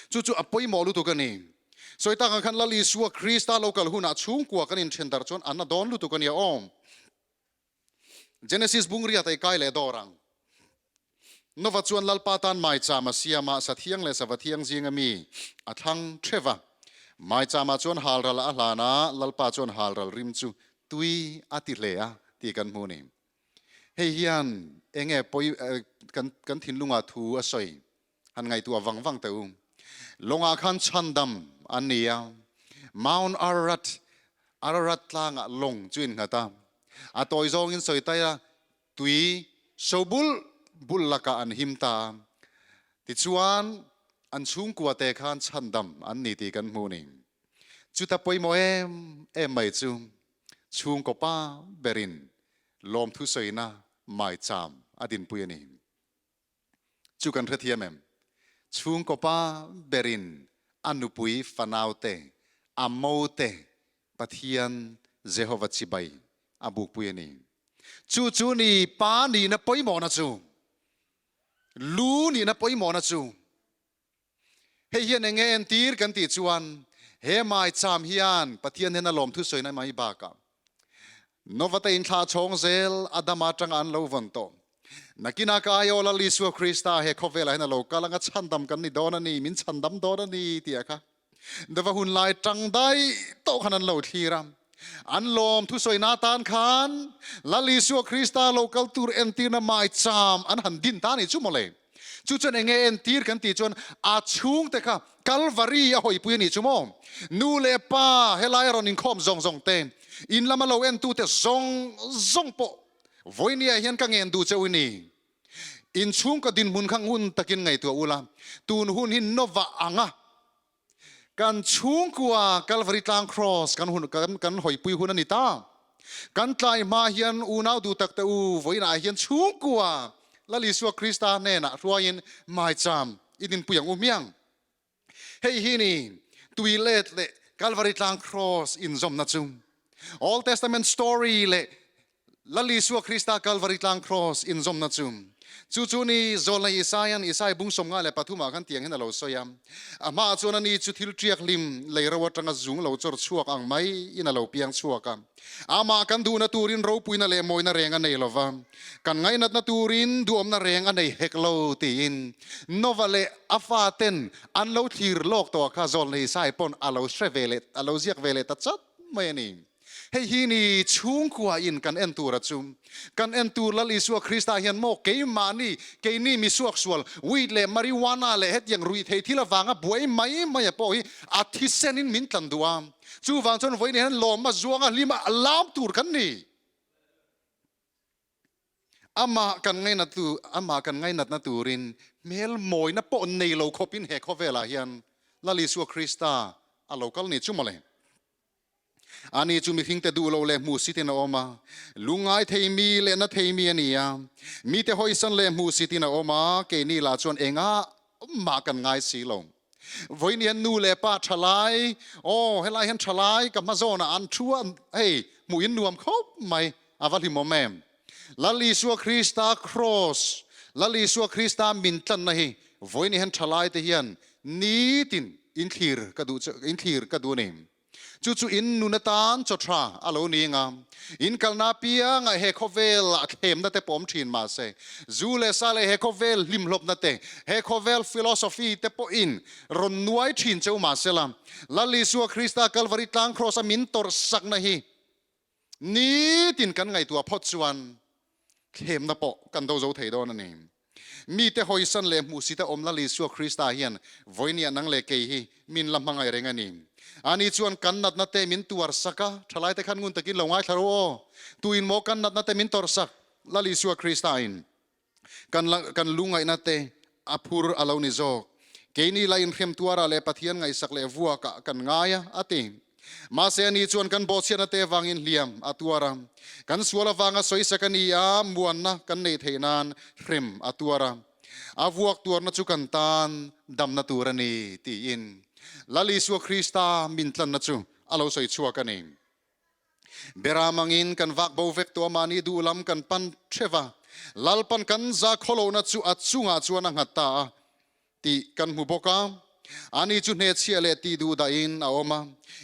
Chu chu a pawimawh lutuk a ni. Sawi tak ang khan Lal Isua Krista lo kal hunah chhungkua kan inthen darh chuan an na dawn lutuk a nia aw. Genesis bung riat ei kai leh dawr ang. Nova chuan Lalpa tan maicham a siam a, sathiang leh sava thiang zinga mi a thlang theuh va. Maichamah chuan halral a hlan a, Lalpa chuan halral rim chu tui a ti hle a tih kan hmu a ni. Hei hian enge pawi kan kan thinlungah thu a sawi han ngaihtuah vang vang teh u. Lawngah khan chhandam an ni a, Mount Ararat, Ararat tlangah lawng chu innghat a, a tawi zawngin sawi tai a, Tui so bul bul lakah an him ta a, tichuan an chhungkua te khan chhandam an ni tih kan hmu ni. Chuta pawimawh em em mai chu chhungkaw pa berin lawmthu sawina maicham a dinpui a ni. Chu kan hrethiam em? Chhungkaw pa berin a nupui fanaute, a mote Pathian Jehova chibai a bukpui a ni. Chu chu ni pa nihna pawimawhna chu, lu nihna pawimawhna chu. Hei hian eng nge entir kan tih chuan he maicham hian Pathian hnena lawmthu sawina mai bakah Novate inthlah chhawng zel Adama atanga an lo vawn tawh. Nakinah ka aiawh Lal Isua Krista he khawvelah hian a lo kal anga chhandam kan ni dawn a ni, min chhandam dawn a ni tih a kha. Dava hun lai tang daih tawh khan an lo thlir a. An lawm thusawina atan khan Lal Isua Krista lo kal tur entirna maicham an han din ta a nih chu mawle. Chu chuan enge entir kan tih chuan a chhungte kha Kalvari a hawipui a nih chu maw. Nu leh pa helai a rawn inkhawm zawng zawng te, in lama lo entute zawng zawng pawh vawinia hian ka ngen duh cheu i ni. Inchhungkaw dinhmun kha ngun takin ngaihtuah ula, tun hun hi Nova anga kan chhungkua Kalvari tlang Cross kan hun kan kan hawipui hun a ni ta. Kan tlai hma hian unau duh tak te u, vawiinah hian chhungkua Lal Isua Krista hnenah hruaiin maicham i dinpui ang u hmiang. Hei hi ni tui let leh Kalvari tlang Cross inzawmna chu. Old Testament story leh Lal Isua Krista Kalvari tlang Cross inzawmna chu. Chu chu ni Zawlna Isaia'n Isai bung 53 ah khan tiang hian a lo sawi a. A hmaah chuan ani chu thil ṭiak hlim lei ro aṭanga zung lo chawr chhuak ang mai in a lo piang chhuak a. Amah kan duhna turin ropuina leh mawina reng a nei lo va, kan ngainatna turin duhawmna reng a nei hek lo tiin Nova leh a faten an lo thlir lawk tawh kha Zawlnei Isai pawn a lo hre ve leh a lo ziak ve leh ta chat mai a ni. Hei hi ni chhungkuain kan en tura chu kan en tur Lal Isua Krista hian maw keimahni keini mi suaksual weed leh marijuana leh hetiang ruihthei thil avanga buai mai mai a pawh hi a thisenin min tlan duh a. Chuvang chuan vawiin hian lawmma zuanga hlima lam tur kan ni. Amah kan ngainat tu, amah kan ngainatna turin hmel mawina pawh nei lo khawpin he khawvelah hian Lal Isua Krista a lo kal ni chu mawle. Ani chu mihringte duh lo leh hmuhsitin a awm a, lungngai thei mi leh na thei mi a ni a. Mite hawisan leh hmuhsitin a awm a, keini lah chuan engah mah kan ngai si lo. Vawiin hian nu leh pa thalai, aw helai hian thalai ka hma zawnah an thu a, hei hmuh in nuam khawp mai, a va hlimawm em. Lal Isua Krista Kraws, Lal Isua Krista min tlanna hi vawiin hian thalai te hian nitin in thlir ka duh in thlir ka duh a ni. Chu chu in nun atan chaw tha a lo ni anga, in kalna apiangah he khawvel ah thlemna te pawh awm thin mahse, zu leh sa leh he khawvel hlimhlawpna te, he khawvel philosophy te pawhin rawn nuai thin cheu mahsela, Lal Isua Krista Kalvari tlang Kraws a min tawrh sakna hi nitin kan ngaihtuah phawt chuan thlemna pawh kan do zo thei dawn a ni. Mite hawisan leh hmuhsita awm Lal Isua Krista hian vawinia nang leh kei hi min la hmangaih reng a ni. Ani chuan kan natna te min tuar sak a, thalaite khan ngun takin lo ngaithla ro aw. Tuin maw kan natna te min tawrh sak? Lal Isua Krista in kan kan lungaihna te a phur a lo ni zawk. Keini la inhrem tuarah leh Pathian ngaihsak leh vuakah kan ngai a, a ti. Mahse ani chuan kan bawhchhiatna te avangin hliam a tuar a, kan sual avanga sawisak a ni a, muanna kan neih theih nan hrem a tuar a, a vuak tuarna chu kan tan damna tur a ni tiin Lal Isua Krista min tlanna chu a lo sawi chhuak a ni. Beram angin kan vak bo vek tawh a, mahni duh lam kan pan theuh a, Lalpan kan za khawlohna chu a chungah chuan a nghat ta a tih kan hmu bawk a. Ani chu hnehchhiah leh tih duh dahin a awm a,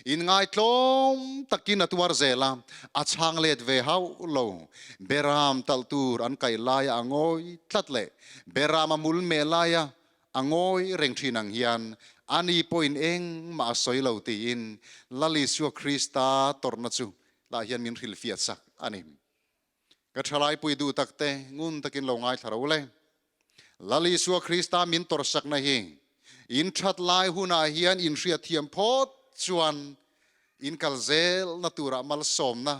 inngaitlawm takin a tuar zel a, a chhang let ve hauh lo. Beram talh tur an kaih laia a ngawi tlat leh Beram a mul meh laia a ngawi reng thin ang hian ani pawhin engmah a sawi lo tiin Lal Isua Krista tawrhna chu lah hian min hrilhfiah sak a ni. Ka thalaipui duh takte ngun takin lo ngaithla ro le. Lal Isua Krista min tawrhsakna hi in that lai hunah hian in hriatthiam phawt chuan in kal zelna turah malsawmna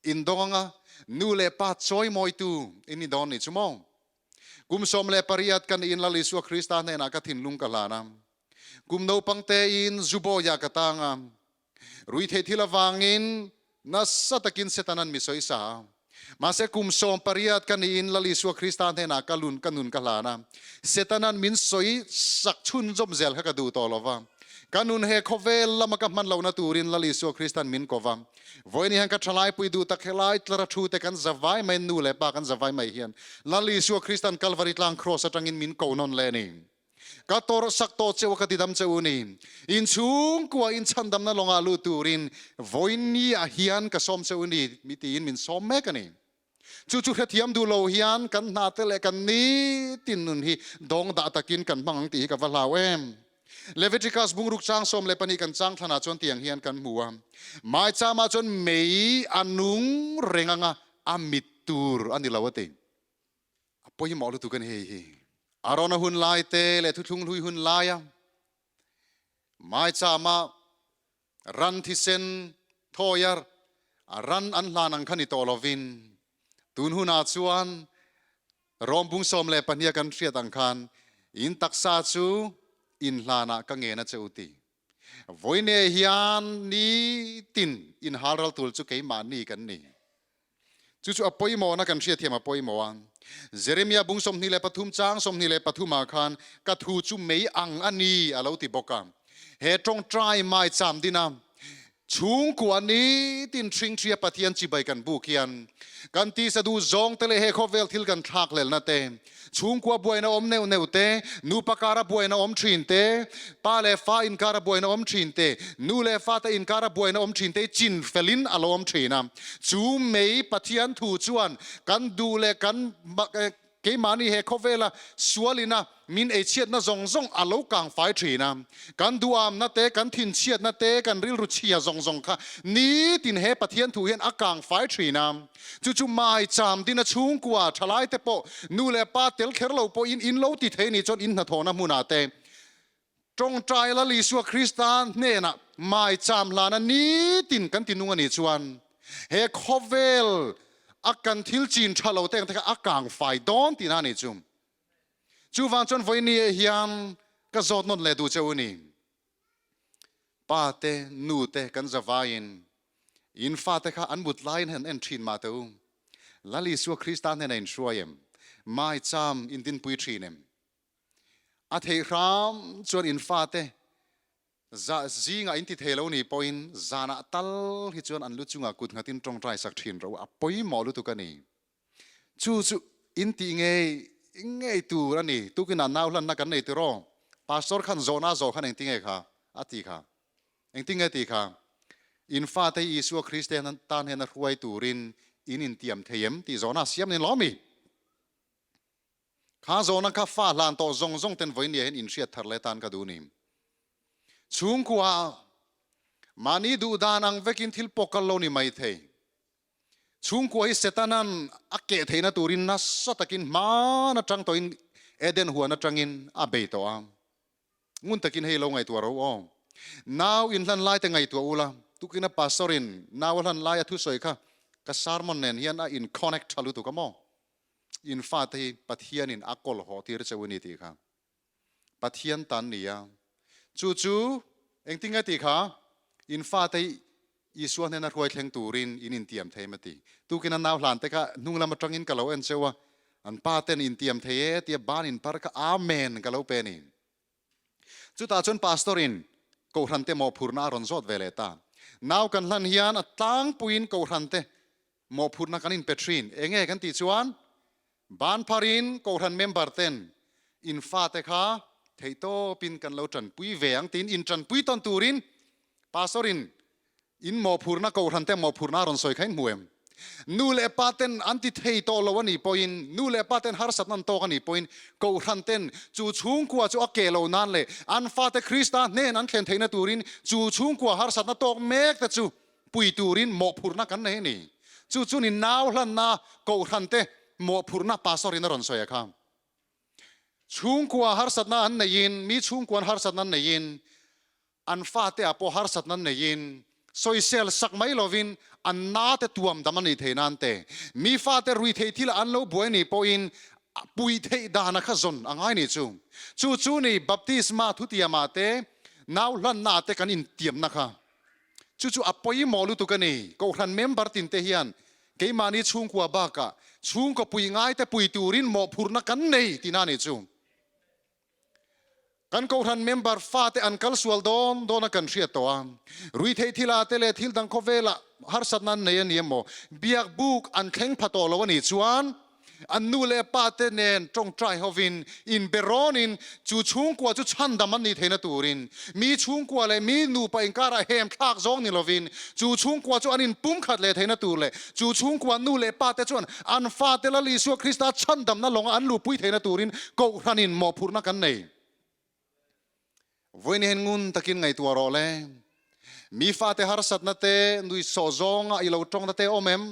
in dawng anga nu leh pa chawimawitu in ni dawn nih chu maw? Kum 18 ka niin Lal Isua Krista hnenah ka thinlung ka hlan a. Kum naupang tein Zubawiah ka tang a. Ruithei thil avangin nasa takin Setanan mi sawisa a. Mahse kum 18 ka niin Lal Isua Krista hnenah ka lun ka nun ka hlan a. Setanan min sawi sak chhunzawm zel kha ka duh tawh lo va. Ka nun he khawvel lama ka hman lohna turin Lal Isua Kristan min ko va. Vawiin hian ka thalaipui duh tak helai tlara thu te kan zavai mai nu leh pa kan zavai mai hian Lal Isua Kristan Kalvari tlang Kraws atangin min ko nawn leh a ni. Ka tawrh sak tawh cheu a ka tidam cheu u ni. Inchhungkua inchhandamna lawngah lut turin vawiin ni ah hian ka sawm cheu u ni mi tiin min sawm mek a ni. Chu chu hrethiam duh lo hian kan hna te leh kan nitin nun hi dawng dah takin kan hmang ang tih hi ka va hlau em. Leviticus bungruk chang 12 kan chang thlanah chuan tiang hian kan hmu a, Maichama chuan mei a nung reng anga a mit tur a ni lo a ti. A pawimawh lutuk a ni hei hi. Arona hun lai te leh thuthlung hlui hun laia Maichama ran thisen thawiar a ran an hlan ang kha ni tawh lovin tun hunah chuan Rom bung 12 a kan hriat ang khan in taksa chu in hlanah ka ngen a che u ti. Vawiine hian nitin in halral tul chu keimahni kan ni. Chu chu a pawimawhna kan hriatthiam a pawimawh a. Jeremia bung 23 chang 23 ah khan ka thu chu mei ang a ni a lo ti bawk a. He tawngtai maicham dina chhungkua nitin hringthria Pathian chibai kan buk hian kan tisa duh zawng te leh he khawvel thil kan thlakhlelna te, chhungkua buaina awm neuh neuh te, nupa kara buaina awm thin te, pa leh fa inkara buaina awm thin te, nu leh fate inkara buaina awm thin te hi chin felin a lo awm thin a. Chu mei Pathian thu chuan kan duh leh kan Keimahni he khawvela sualina min eichhiatna zawng zawng a lo kang fai thin a. Kan duhamna te, kan thinchhiatna te, kan rilru chhia zawng zawng kha nitin he Pathian thu hian a kang fai thin a. Chu chu maicham dina chhungkua thalaite pawh nu leh pa tel kher lo pawhin in lo ti thei ni chuan in hnathawhna hmunah te tawngtai Lal Isua Krista hnenah maicham hlana nitin kan ti nung a nih chuan he khawvel a kan thil chin tha lo te ang te kha a kang fai dawn tihna a nih chu. Chuvang chuan vawiin ah hian ka zawt nawn leh duh che u ni. Pa te, nu te kan zavaiin in fate kha an mut laiin han en thin mah teh u. Lal Isua Krista hnenah in hruai em? Maicham in dinpui thin em? A theih hram chuan in fate za zingah in ti thei lo ni pawhin zanah tal hi chuan an lu chungah kut nghatin tawngtai sak thin ro a pawimawh lutuk a ni. Chu chu in tih ngei ngei tur a ni. Tukinah nau hlanna kan nei tiraw? Pastor khan zawhna zawh khan engtinge kha a ti kha? Engtinge ti kha? In fate hi Isua Krista tan hian a hruai turin in intiam thei em tih zawhna a siam ni lawm mi? Kha zawhna kha fa hlan tawh zawng zawng ten vawinia hian inhriat thar leh tan ka duh ni. Chhungkua mahni duh dan ang vekin thil pawh kal lo ni mai thei. Chhungkua hi Setanan a keh theihna turin nasa takin hman atang tawhin Eden huan atangin a bei tawh a. Ngun takin hei lo ngaihtuah ro aw. Nau inhlan lai te ngaihtuah ula, tukina pastor in nau a hlan lai a thusawi kha ka sermon nen hian a in connect tha lutuk a maw? In fate hi Pathianin a kawl haw tir cheu a ni tih kha Pathian tan ni a. Chu chu engtin nge tih kha in fate hi Isua hnena hruai thleng turin in intiam thei em a ti. Tukin a nau hlan te kha hnung lam atangin ka lo en cheu a, an pa ten intiam thei e tia ban in par kha Amen ka lo pe a ni. Chutah chuan Pastor in Kohhran te mawhphurhna a rawn zawt ve leh ta. Nau kan hlan hian a tlangpuiin Kohhran te mawhphurhna kan inpe thin. Enge kan tih chuan ban pharin Kohhran member ten in fate kha Theihtawpin kan lo tanpui ve ang tiin intanpui tawn turin Pastor in in mawhphurhna kohhran te mawhphurhna a rawn sawi kha in hmu em? Nu leh pa ten an ti thei tawh lo a nih pawhin, nu leh pa ten harsatna an tawk a nih pawhin kohhran ten chu chhungkua chu a keh loh nan leh an fate Krista hnen an thlen theihna turin chu chhungkua harsatna tawk mek te chu pui turin mawhphurhna kan nei a ni. Chu chu ni nau hlanna kohhran te mawhphurhna Pastor in a rawn sawi a kha. Chhungkua harsatna an neihin, mi chhungkuan harsatna an neihin, an fate ah pawh harsatna an neihin, sawisel sak mai lovin an nate tuam dam a nih theih nan te, mi fate rui theih thil ah an lo buai nih pawhin puih theih dana kha zawn a ngai nih chu. Chu chu ni baptisma thutiamah te, nau hlanna ah te kan intiamna kha. Chu chu a pawimawh lutuk a ni. Kohhran member tin te hian keimahni chhungkua bakah chhungkaw pui ngaite pui turin mawhphurhna kan nei tihna a nih chu. Kan kohhran member fate an kal sual dawn dawn a kan hriat tawh a. Ruihtheih thila te leh thil dang khawvelah harsatna an nei a ni emaw, biak buk an thleng pha tawh lo a nih chuan An nu leh pa te nen tawngtai hovin inbe rawnin chu chhungkua chu chhandam an nih theihna turin mi chhungkua leh mi nupa inkarah hem thlak zawng ni lovin chu chhungkua chu an inpumkhat leh theihna tur leh chu chhungkua nu leh pa te chuan an fate Lal Isua Krista chhandamna lawnga an luhpui theihna turin Kohhranin mawhphurhna kan nei. Vawiin hian ngun takin ngaihtuah rawh le. Mi fate harsatna te nuihsawh zawnga i lo tawngna te awm em?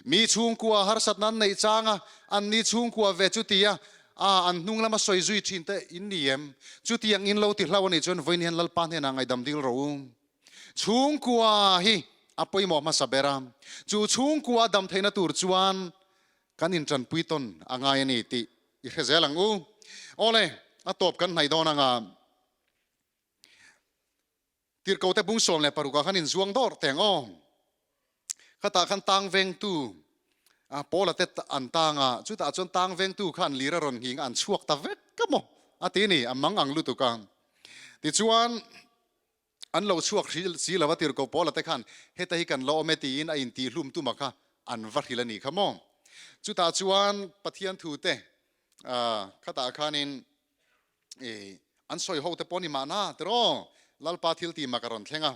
Mi chhungkua harsatna an neih changa an ni chhungkua ve chutia a an hnung lama sawi zui thin te in ni em? Chutiang in lo ti hlau anih chuan vawiin hian Lalpa hnenah ngaihdam dil rawh u. Chhungkua hi a pawimawh hmasa ber a, chu chhungkua dam theihna tur chuan kan intanpui tawn a ngai a ni tih i hre zel ang u. Awle, a tawp kan hnaih dawn anga Tirhkote bung 16 ah khan inzuang dawr teh ang aw. Khatah khan tang vengtu Paula te an tang a, chutah chuan tang vengtu khan lir a rawn nghing a, an chhuak ta vek ka maw a ti a ni, a mang ang lutuk a. Tichuan, An lo chhuak hril si lo a tirhkoh Paula te khan heta hi kan la awm e tiin a intihhlum tuma kha an va hril a nih kha maw. Chutah chuan Pathian thu te khatah khanin an sawi ho te pawh ni mahna tiraw Lalpa thil tih mak a rawn thleng a.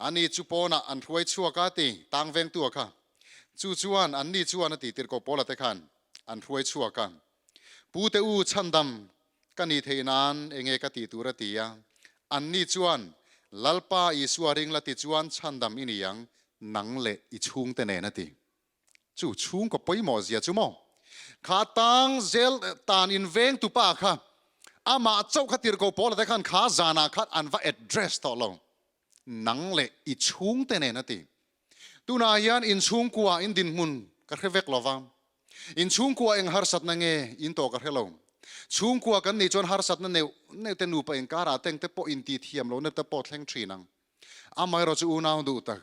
Ani chu pawnah an hruai chhuak a ti tang vengtu a kha. Chu chuan anni chuan a ti tirhkoh Paula te khan an hruai chhuak a. Pu te u chhandam ka nih theih nan enge ka tih tur a ti a, anni chuan Lalpa Isua ring la ti chuan chhandam i ni ang, nang leh i chhungte nen a ti. Chu chhungkaw pawimawh zia chu maw? Kha tang zel tan in veng tu pa kha amah chauh kha tirhkoh Paula te khan kha zanah khan an va address tawh lo, nang leh i chhungte nen a ti. Tunah hian inchhungkua in dinhmun ka hre vek lova, inchhungkua eng harsatna nge in tawh ka hre lo. Chhungkua kan nih chuan harsatna neuh neuh te nupa inkarah teng te pawh inti thiam lohna te pawh thleng thin ang. Amaherawh chu unau duh tak,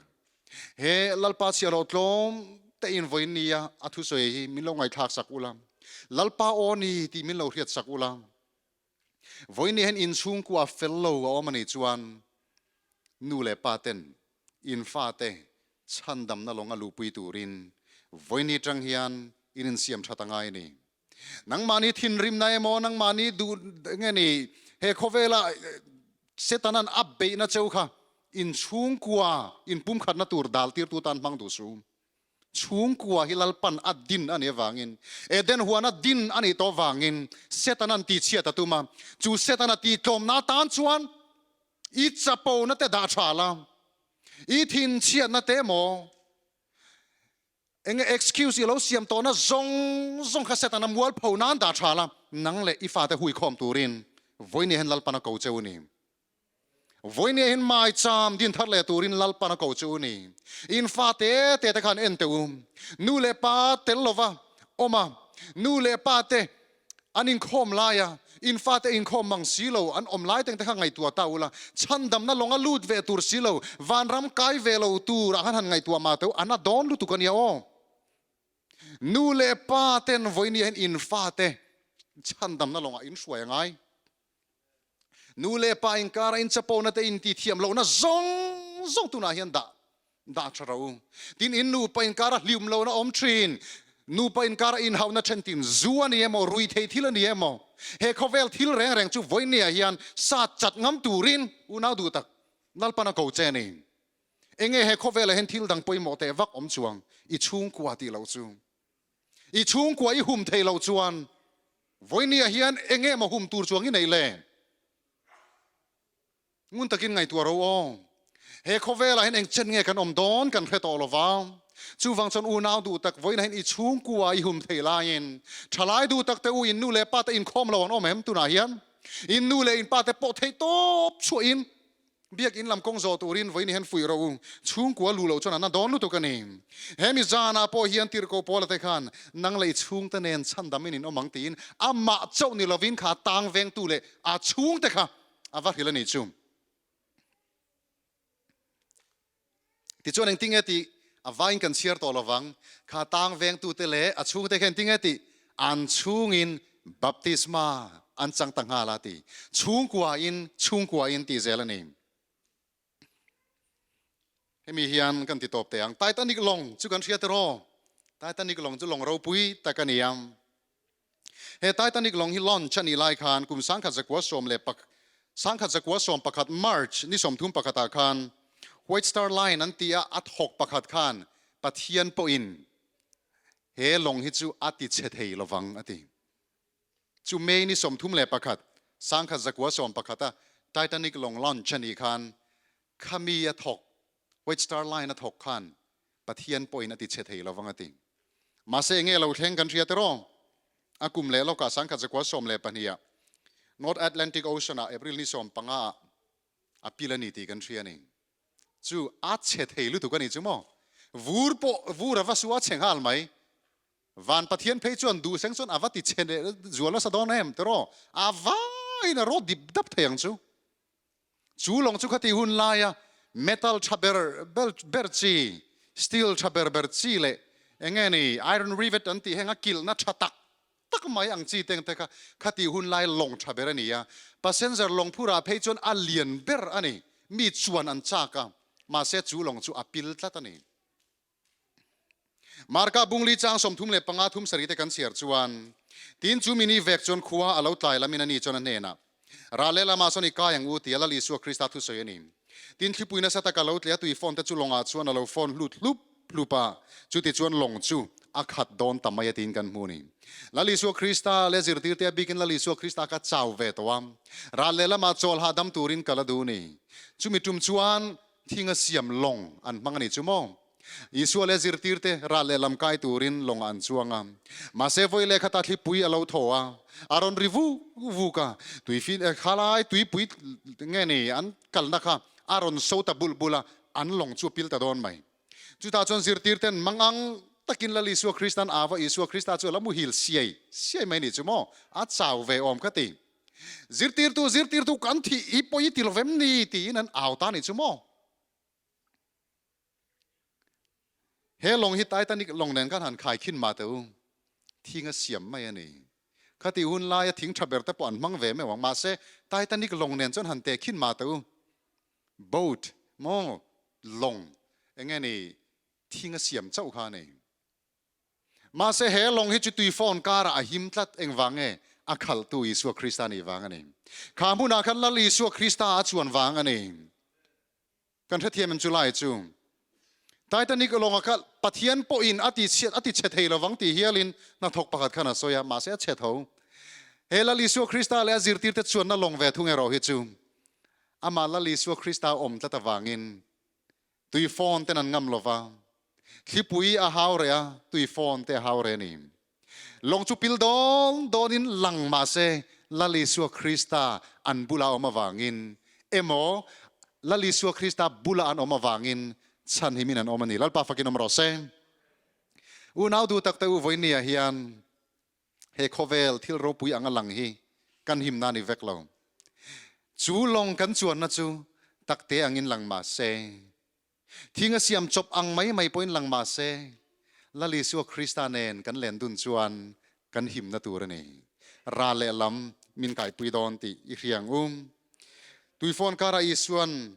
he Lalpa chhiahloh tlawm te in vawiin nia a thusawi hi min lo ngaihthlak sak ula, Lalpa aw ni tih min lo hriat sak ula, Vawiin hian inchhungkua fel lo a awm a nih chuan nu leh pa ten in fate chhandamna lawng a luhpui turin vawiin atang hian in insiam that a ngai a ni. Nangmahni thinrimna emaw nangmahni duh nge ni he khawvela Setanan a beihna cheu kha inchhungkua inpumkhatna tur dal tirtu tan hmang duh suh. Chhungkua hi Lalpan a din a nih avangin, Eden huana din a nih tawh avangin Setana'n tihchhiat a tum a. Chu Setana tihtlawmna atan chuan i chapona te dah tha la, i thinchhiatna te emaw, enge excuse i lo siam tawhna zawng zawng kha Setana mualpho nan dah tha la, nang leh i fate huikhawm turin vawiin hian Lalpan a ko cheu a ni. Vawinia hin maicham din thar leh turin Lalpan a ko chu u ni. In fa te te te khan en teh u. Nu leh pa tel lova awm a, nu leh pa te an inkhawm lai a, in fa te inkhawm mang si lo an awm lai teng te kha ngaihtuah ta ula, chhandamna lawnga lut ve tur si lo, vanram kai ve lo tur ah khan han ngaihtuah mah teh u, an a dawn lutuk a nia aw. Nu leh pa ten vawinia hin in fa te chhandamna lawngah in hruai a ngai. Nu leh pa inkara inchapona te intithiam lohna zawng zawng tunah hian dah dah tha ro. Tin, in nupa inkara hlium lohna awm thin. Nupa inkara inhauhna thentin zu a ni emaw, ruithei thil a ni emaw, he khawvel thil reng reng chu vawinia hian sat chat ngam turin unau duh tak Lalpan a ko che a ni. Enge he khawvelah hian thil dang pawimawh teh vak awm chuang i chhungkua tih loh chu. I chhungkua i hum thei loh chuan vawinia hian enge maw hum tur chuang i neih le? Ngun takin ngaihtuah ro aw. He khawvelah hian eng chen nge kan awm dawn kan hre tawh lo va. Chuvang chuan unau duh tak vawiinah hian i chhungkua i hum thei laiin thalai duh tak te u in nu leh pa te inkhawm lo an awm em tunah hian? In nu leh in pa te pawh theih tawp chhuahin biakinn lam kawng zawh turin vawiin hian fuih ro u. Chhungkua luh loh chuan an na dawn lutuk a ni. Hemi zanah pawh hian tirhkoh Paula te khan nang leh i chhungte nen chhandamin in awm ang tiin amah chauh ni lovin kha tang vengtu leh a chhungte kha A va hrilh a nih chu. Tichuan engtinge tih a vain kan chhiar tawh lovang. Kha tang vengtute leh a chhungte kha engtinge tih an chhungin baptisma an chang ta nghal a ti. Chhungkuain chhungkuain tih zel a ni. Hemi hian kan ti tawp teh ang. Titanic lawng chu kan hria tiraw? Titanic lawng chu lawng ropui tak a ni a. He Titanic lawng hi launch a nih lai khan kum 1911 March ni 31 ah khan White Star Line an tih a a thawk pakhat khan Pathian pawhin he lawng hi chu a ti chhe thei lovang a ti. Chu May ni 31, 1911 a Titanic lawng launch a nih khan khami a thawk White Star Line a thawk khan Pathian pawhin a ti chhe thei lovang a ti. Mahse enge lo thleng kan hria tiraw? A kum leh lawkah 1912 ah North Atlantic Ocean ah April ni 15 ah a pil a ni tih kan hria a ni. Chu a chhe thei lutuk a ni chu maw? Vur pawh vur a va su a chhe nghal mai. Van Pathian phei chuan duhseng chuan a va ti chhe leh zual nasa dawn em tiraw? A vaiin a rawt dip dap thei ang chu. Chu lawng chu khati hun laia metal tha ber ber chi, steel tha ber ber chi leh eng nge ni iron rivet an tih heng a kilhna tha tak tak mai ang chi te te kha khati hun lai lawng tha ber a ni a. Passenger lawng phurah phei chuan a lian ber a ni. Mi chuan an chak a, mahse chu lawng chu a pil tlat a ni. Marka bungli chang 35 thum sarih te kan chhiar chuan, Tin chu mini vek chuan khua a lo tlai lamin ani chuan a hnenah, Ral lehlamah sawn i kai ang u tia Lal Isua Krista thusawi a ni. Tin thlipui nasa taka lo tleh a tui phone te chu lawngah chuan a lo phone hlut hlup hlup a, chuti chuan lawng chu a khat dawn ta mai a tiin kan hmu a ni. Lal Isua Krista leh zirtirte a bikin Lal Isua Krista kha chau ve tawh a, ral lehlamah chawl hahdam turin kal a duh a ni. Chumi tum chuan Thing a siam lawng an hmang a ni chu maw? Isua leh zirtirte ral leh lam kai turin lawngah an chuang a. Mahse vawi leh khatah thlipui a lo thaw a, a rawn ri vuk vuk a. Tuifin khalai tuipui nge ni an kalna kha a rawn so ta bulh bulh a, an lawng chu a pil ta dawn mai. Chutah chuan zirtirten mangang takin Lal Isua Kristan a va, Isua Krista chu a la muhil siai siai mai a ni chu maw? A chau ve awm ka ti. Zirtirtu, zirtirtu kan thih hi pawi i ti lo vem ni? tiin an au ta ni chu maw? He lawng hi Titanic lawng nen khan han khai khin mah teh u, thing a siam mai a ni. Khati hun laia thing tha ber te pawh an hmang ve meuh ang, mahse Titanic lawng nen chuan han teh khin mah teh u. Boat maw lawng eng nge ni thing a siam chauh kha a ni. Mahse he lawng hi chu tui phone karah a him tlat engvang nge? A khalhtu Isua Krista nih vang a ni. Kha hmunah khan Lal Isua Krista a chuan vang a ni. Kan hrethiam em chu lai chu? Titanic lawnga kha Pathian pawhin a ti chhiat a ti chhe thei lovang tih hialin hnathawk pakhat khan a sawi a, mahse a chhe tho. He Lal Isua Krista leh a zirtirte chuanna lawng ve thung erawh hi chu amah Lal Isua Krista awm tlat avangin Tui phone ten an ngam lova, thlipui a hau reh a, tui phone te a hau reh a ni. Lawng chu pil dawn dawnin lang mahse Lal Isua Krista an bula awm avangin emaw Lal Isua Krista bula an awm avangin chhanhimin an awm a ni. Lalpa fakin awm rawh se. Unau duh tak te u vawinia hian he khawvel thil ropui anga lang hi kan himna a ni vek lo. Chu lawng kan chuanna chu takte angin lang mah se, thing a siam chawp ang mai mai pawhin lang mah se, Lal Isua Krista nen kan len dun chuan kan himna tur a ni. Ral leh lam min kaipui dawn tih i hria ang u. Tuifawn karah Isuan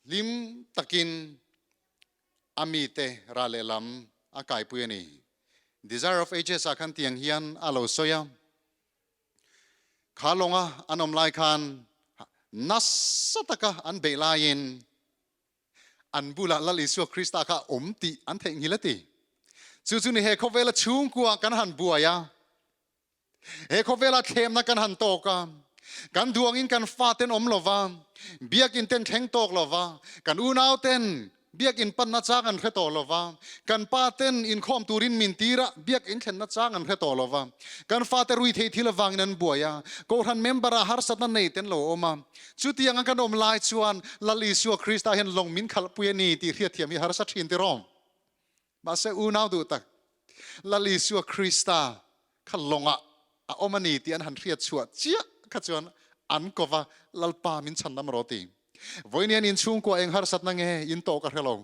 Hlim takin a mite ral leh lam a kaipui a ni. Desire of Ages ah khan tiang hian a lo sawi a, Kha lawnga an awm lai khan nasa taka an beih laiin an bulah Lal Isua Krista kha a awm tih an theihnghilh a ti. Chu chu ni he khawvela chhungkua kan han buai a, he khawvela thlemna kan han tawk a, kan duangin kan faten awm lova, biakin ten thleng tawk lova, kan unauten Biakinn panna chang an hre tawh lo va, kan pa ten inkhawm turin min tir a, biakinn thlenna chang an hre tawh lo va, kan fate rui theih thil avangin an buai a, Kohhran member ah harsatna nei ten lo awm a. Chutianga kan awm lai chuan Lal Isua Krista hian lawng min khalhpui a ni tih hriatthiam hi harsa thin tiraw? Mahse unau duh tak, Lal Isua Krista kha lawngah a awm a ni tih an han hriat chhuah chiah kha chuan an ko va, Lalpa min chhan lam rawh ti. Vawiin hian inchhungkua eng harsatna nge in tawh ka hre lo.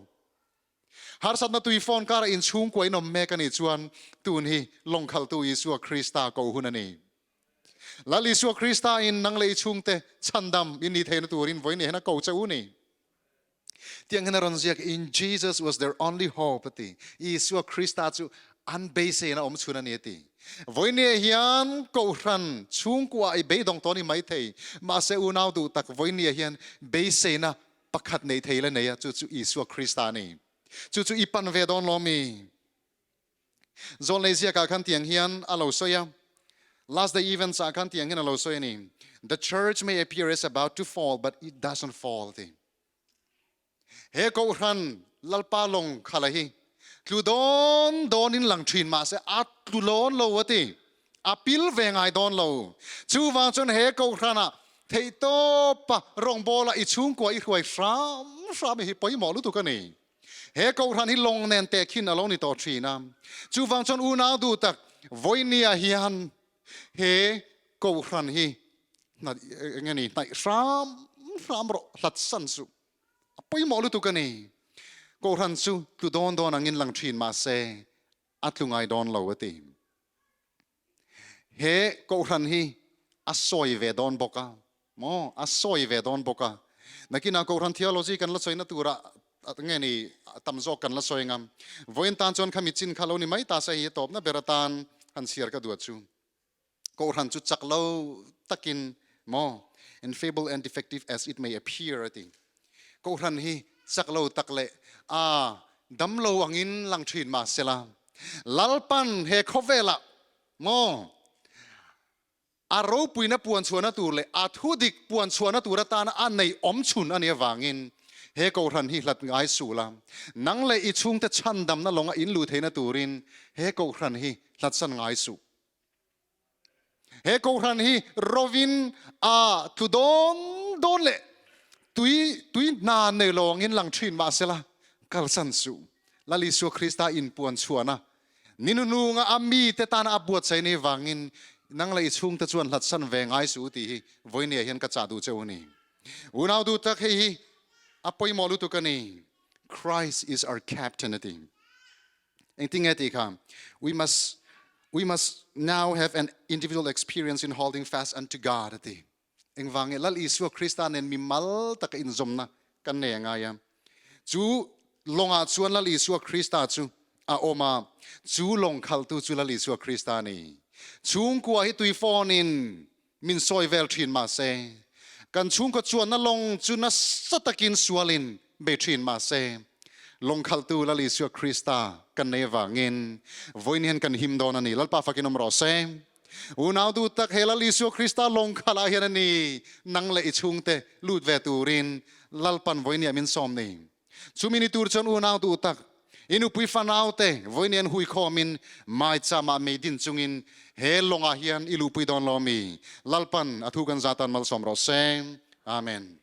Harsatna tui phone karah inchhungkua in awm mek a nih chuan tun hi lawngkhaltu Isua Krista ko hun a ni. Lal Isua Krista in nang leh i chhungte chhandam in nih theihna turin vawiin hian a ko che u ni. Tiang hian a rawn ziak, In Jesus was their only hope a ti. Isua Krista chu an beiseina awm chhun a ni a ti. Vawinia hian Kohhran chhungkua i beidawng tawh a ni maithei. Mahse unau duh tak vawinia hian beiseina pakhat nei thei la nei a, chu chu Isua Krista a ni. Chu chu i pan ve dawn lo mi? Zawlnei ziakah khan tiang hian a lo sawi a, Last Day Events ah khan tiang hian a lo sawi a ni, The church may appear as about to fall but it doesn't fall ti. He Kohhran Lalpa lawng khala hi tlu dawn dawnin lang thin mahse a tlu lawn lo a ti. A pil ve ngai dawn lo. Chuvang chuan he Kohhranah theihtawpa rawngbawla i chhungkua i hruai hram hram hi pawimawh lutuk a ni. He Kohhran hi lawng nen teh khin a lo ni tawh thin a. Chuvang chuan unau duh tak vawinia hian he Kohhran hi eng nge ni hnaih hram hram rawh hlat san suh. A pawimawh lutuk a ni. Kohhran chu tlu dawn dawn angin lang thin mahse a tlu ngai dawn lo a ti. He Kohhran hi a sawi ve dawn bawk a maw? A sawi ve dawn bawk a. Nakinah Kohhran theology kan la sawina turah nge ni tam zawk kan la sawi ang a. Vawiin tan chuan khami chin kha lo ni mai ta se hei hi tawpna ber atan han chhiar ka duat chu. Kohhran chu chak lo takin maw, and feeble and defective as it may appear a ti. Kohhran hi chak lo tak leh a dam lo angin lang thin mah sela, Lalpan he khawvelah maw a ropuina puanchhuahna tur leh a thudik puanchhuahna tur atana a nei awm chhun a nih avangin he Kohhran hi hlat ngai suh la, nang leh i chhungte chhandamna lawnga in luh theihna turin he Kohhran hi hlatsan ngai suh. He Kohhran hi rovin a tlu dawn dawn leh tui tui hna nei lo angin lang thin mahsela kalsan suh. Lal Isua Krista inpuan chhuahna ni nununga a mite tana a buatsaih ni vangin nang leh i chhungte chuan hlatsan ve ngai suh tih hi vawinia hian ka chah duh cheu a ni. Unau duh tak hei hi a pawimawh lutuk a ni. Christ is our captain a ti. Engtin nge tih kha? We must we must now have an individual experience in holding fast unto God a ti. Engvang nge Lal Isua Krista nen mi mal taka inzawmna kan nei a ngai a. Chu lawngah chuan Lal Isua Krista chu a awm a, chu lawng khaltu chu Lal Isua Krista a ni. Chhungkua hi tuifawnin min sawi vel thin mahse, kan chhungkaw chuanna lawng chu nasa takin sualin bei thin mahse, lawng khalhtu Lal Isua Krista kan nei avangin vawiin hian kan him dawn a ni. Lalpa fakin awm rawh se. Unau duh tak, he Lal Isua Krista lawng khalh ah hian a ni nang leh i chhungte lut ve turin Lalpan vawiin hian min sawm ni. Chumi ni tur chuan unau duh tak, i nupui fanaute vawiin an hui khawmin maicham ah mei din chungin he lawngah hian i luhpui dawn lo mi? Lalpan a thu kan zatan malsawm rawh se. Amen.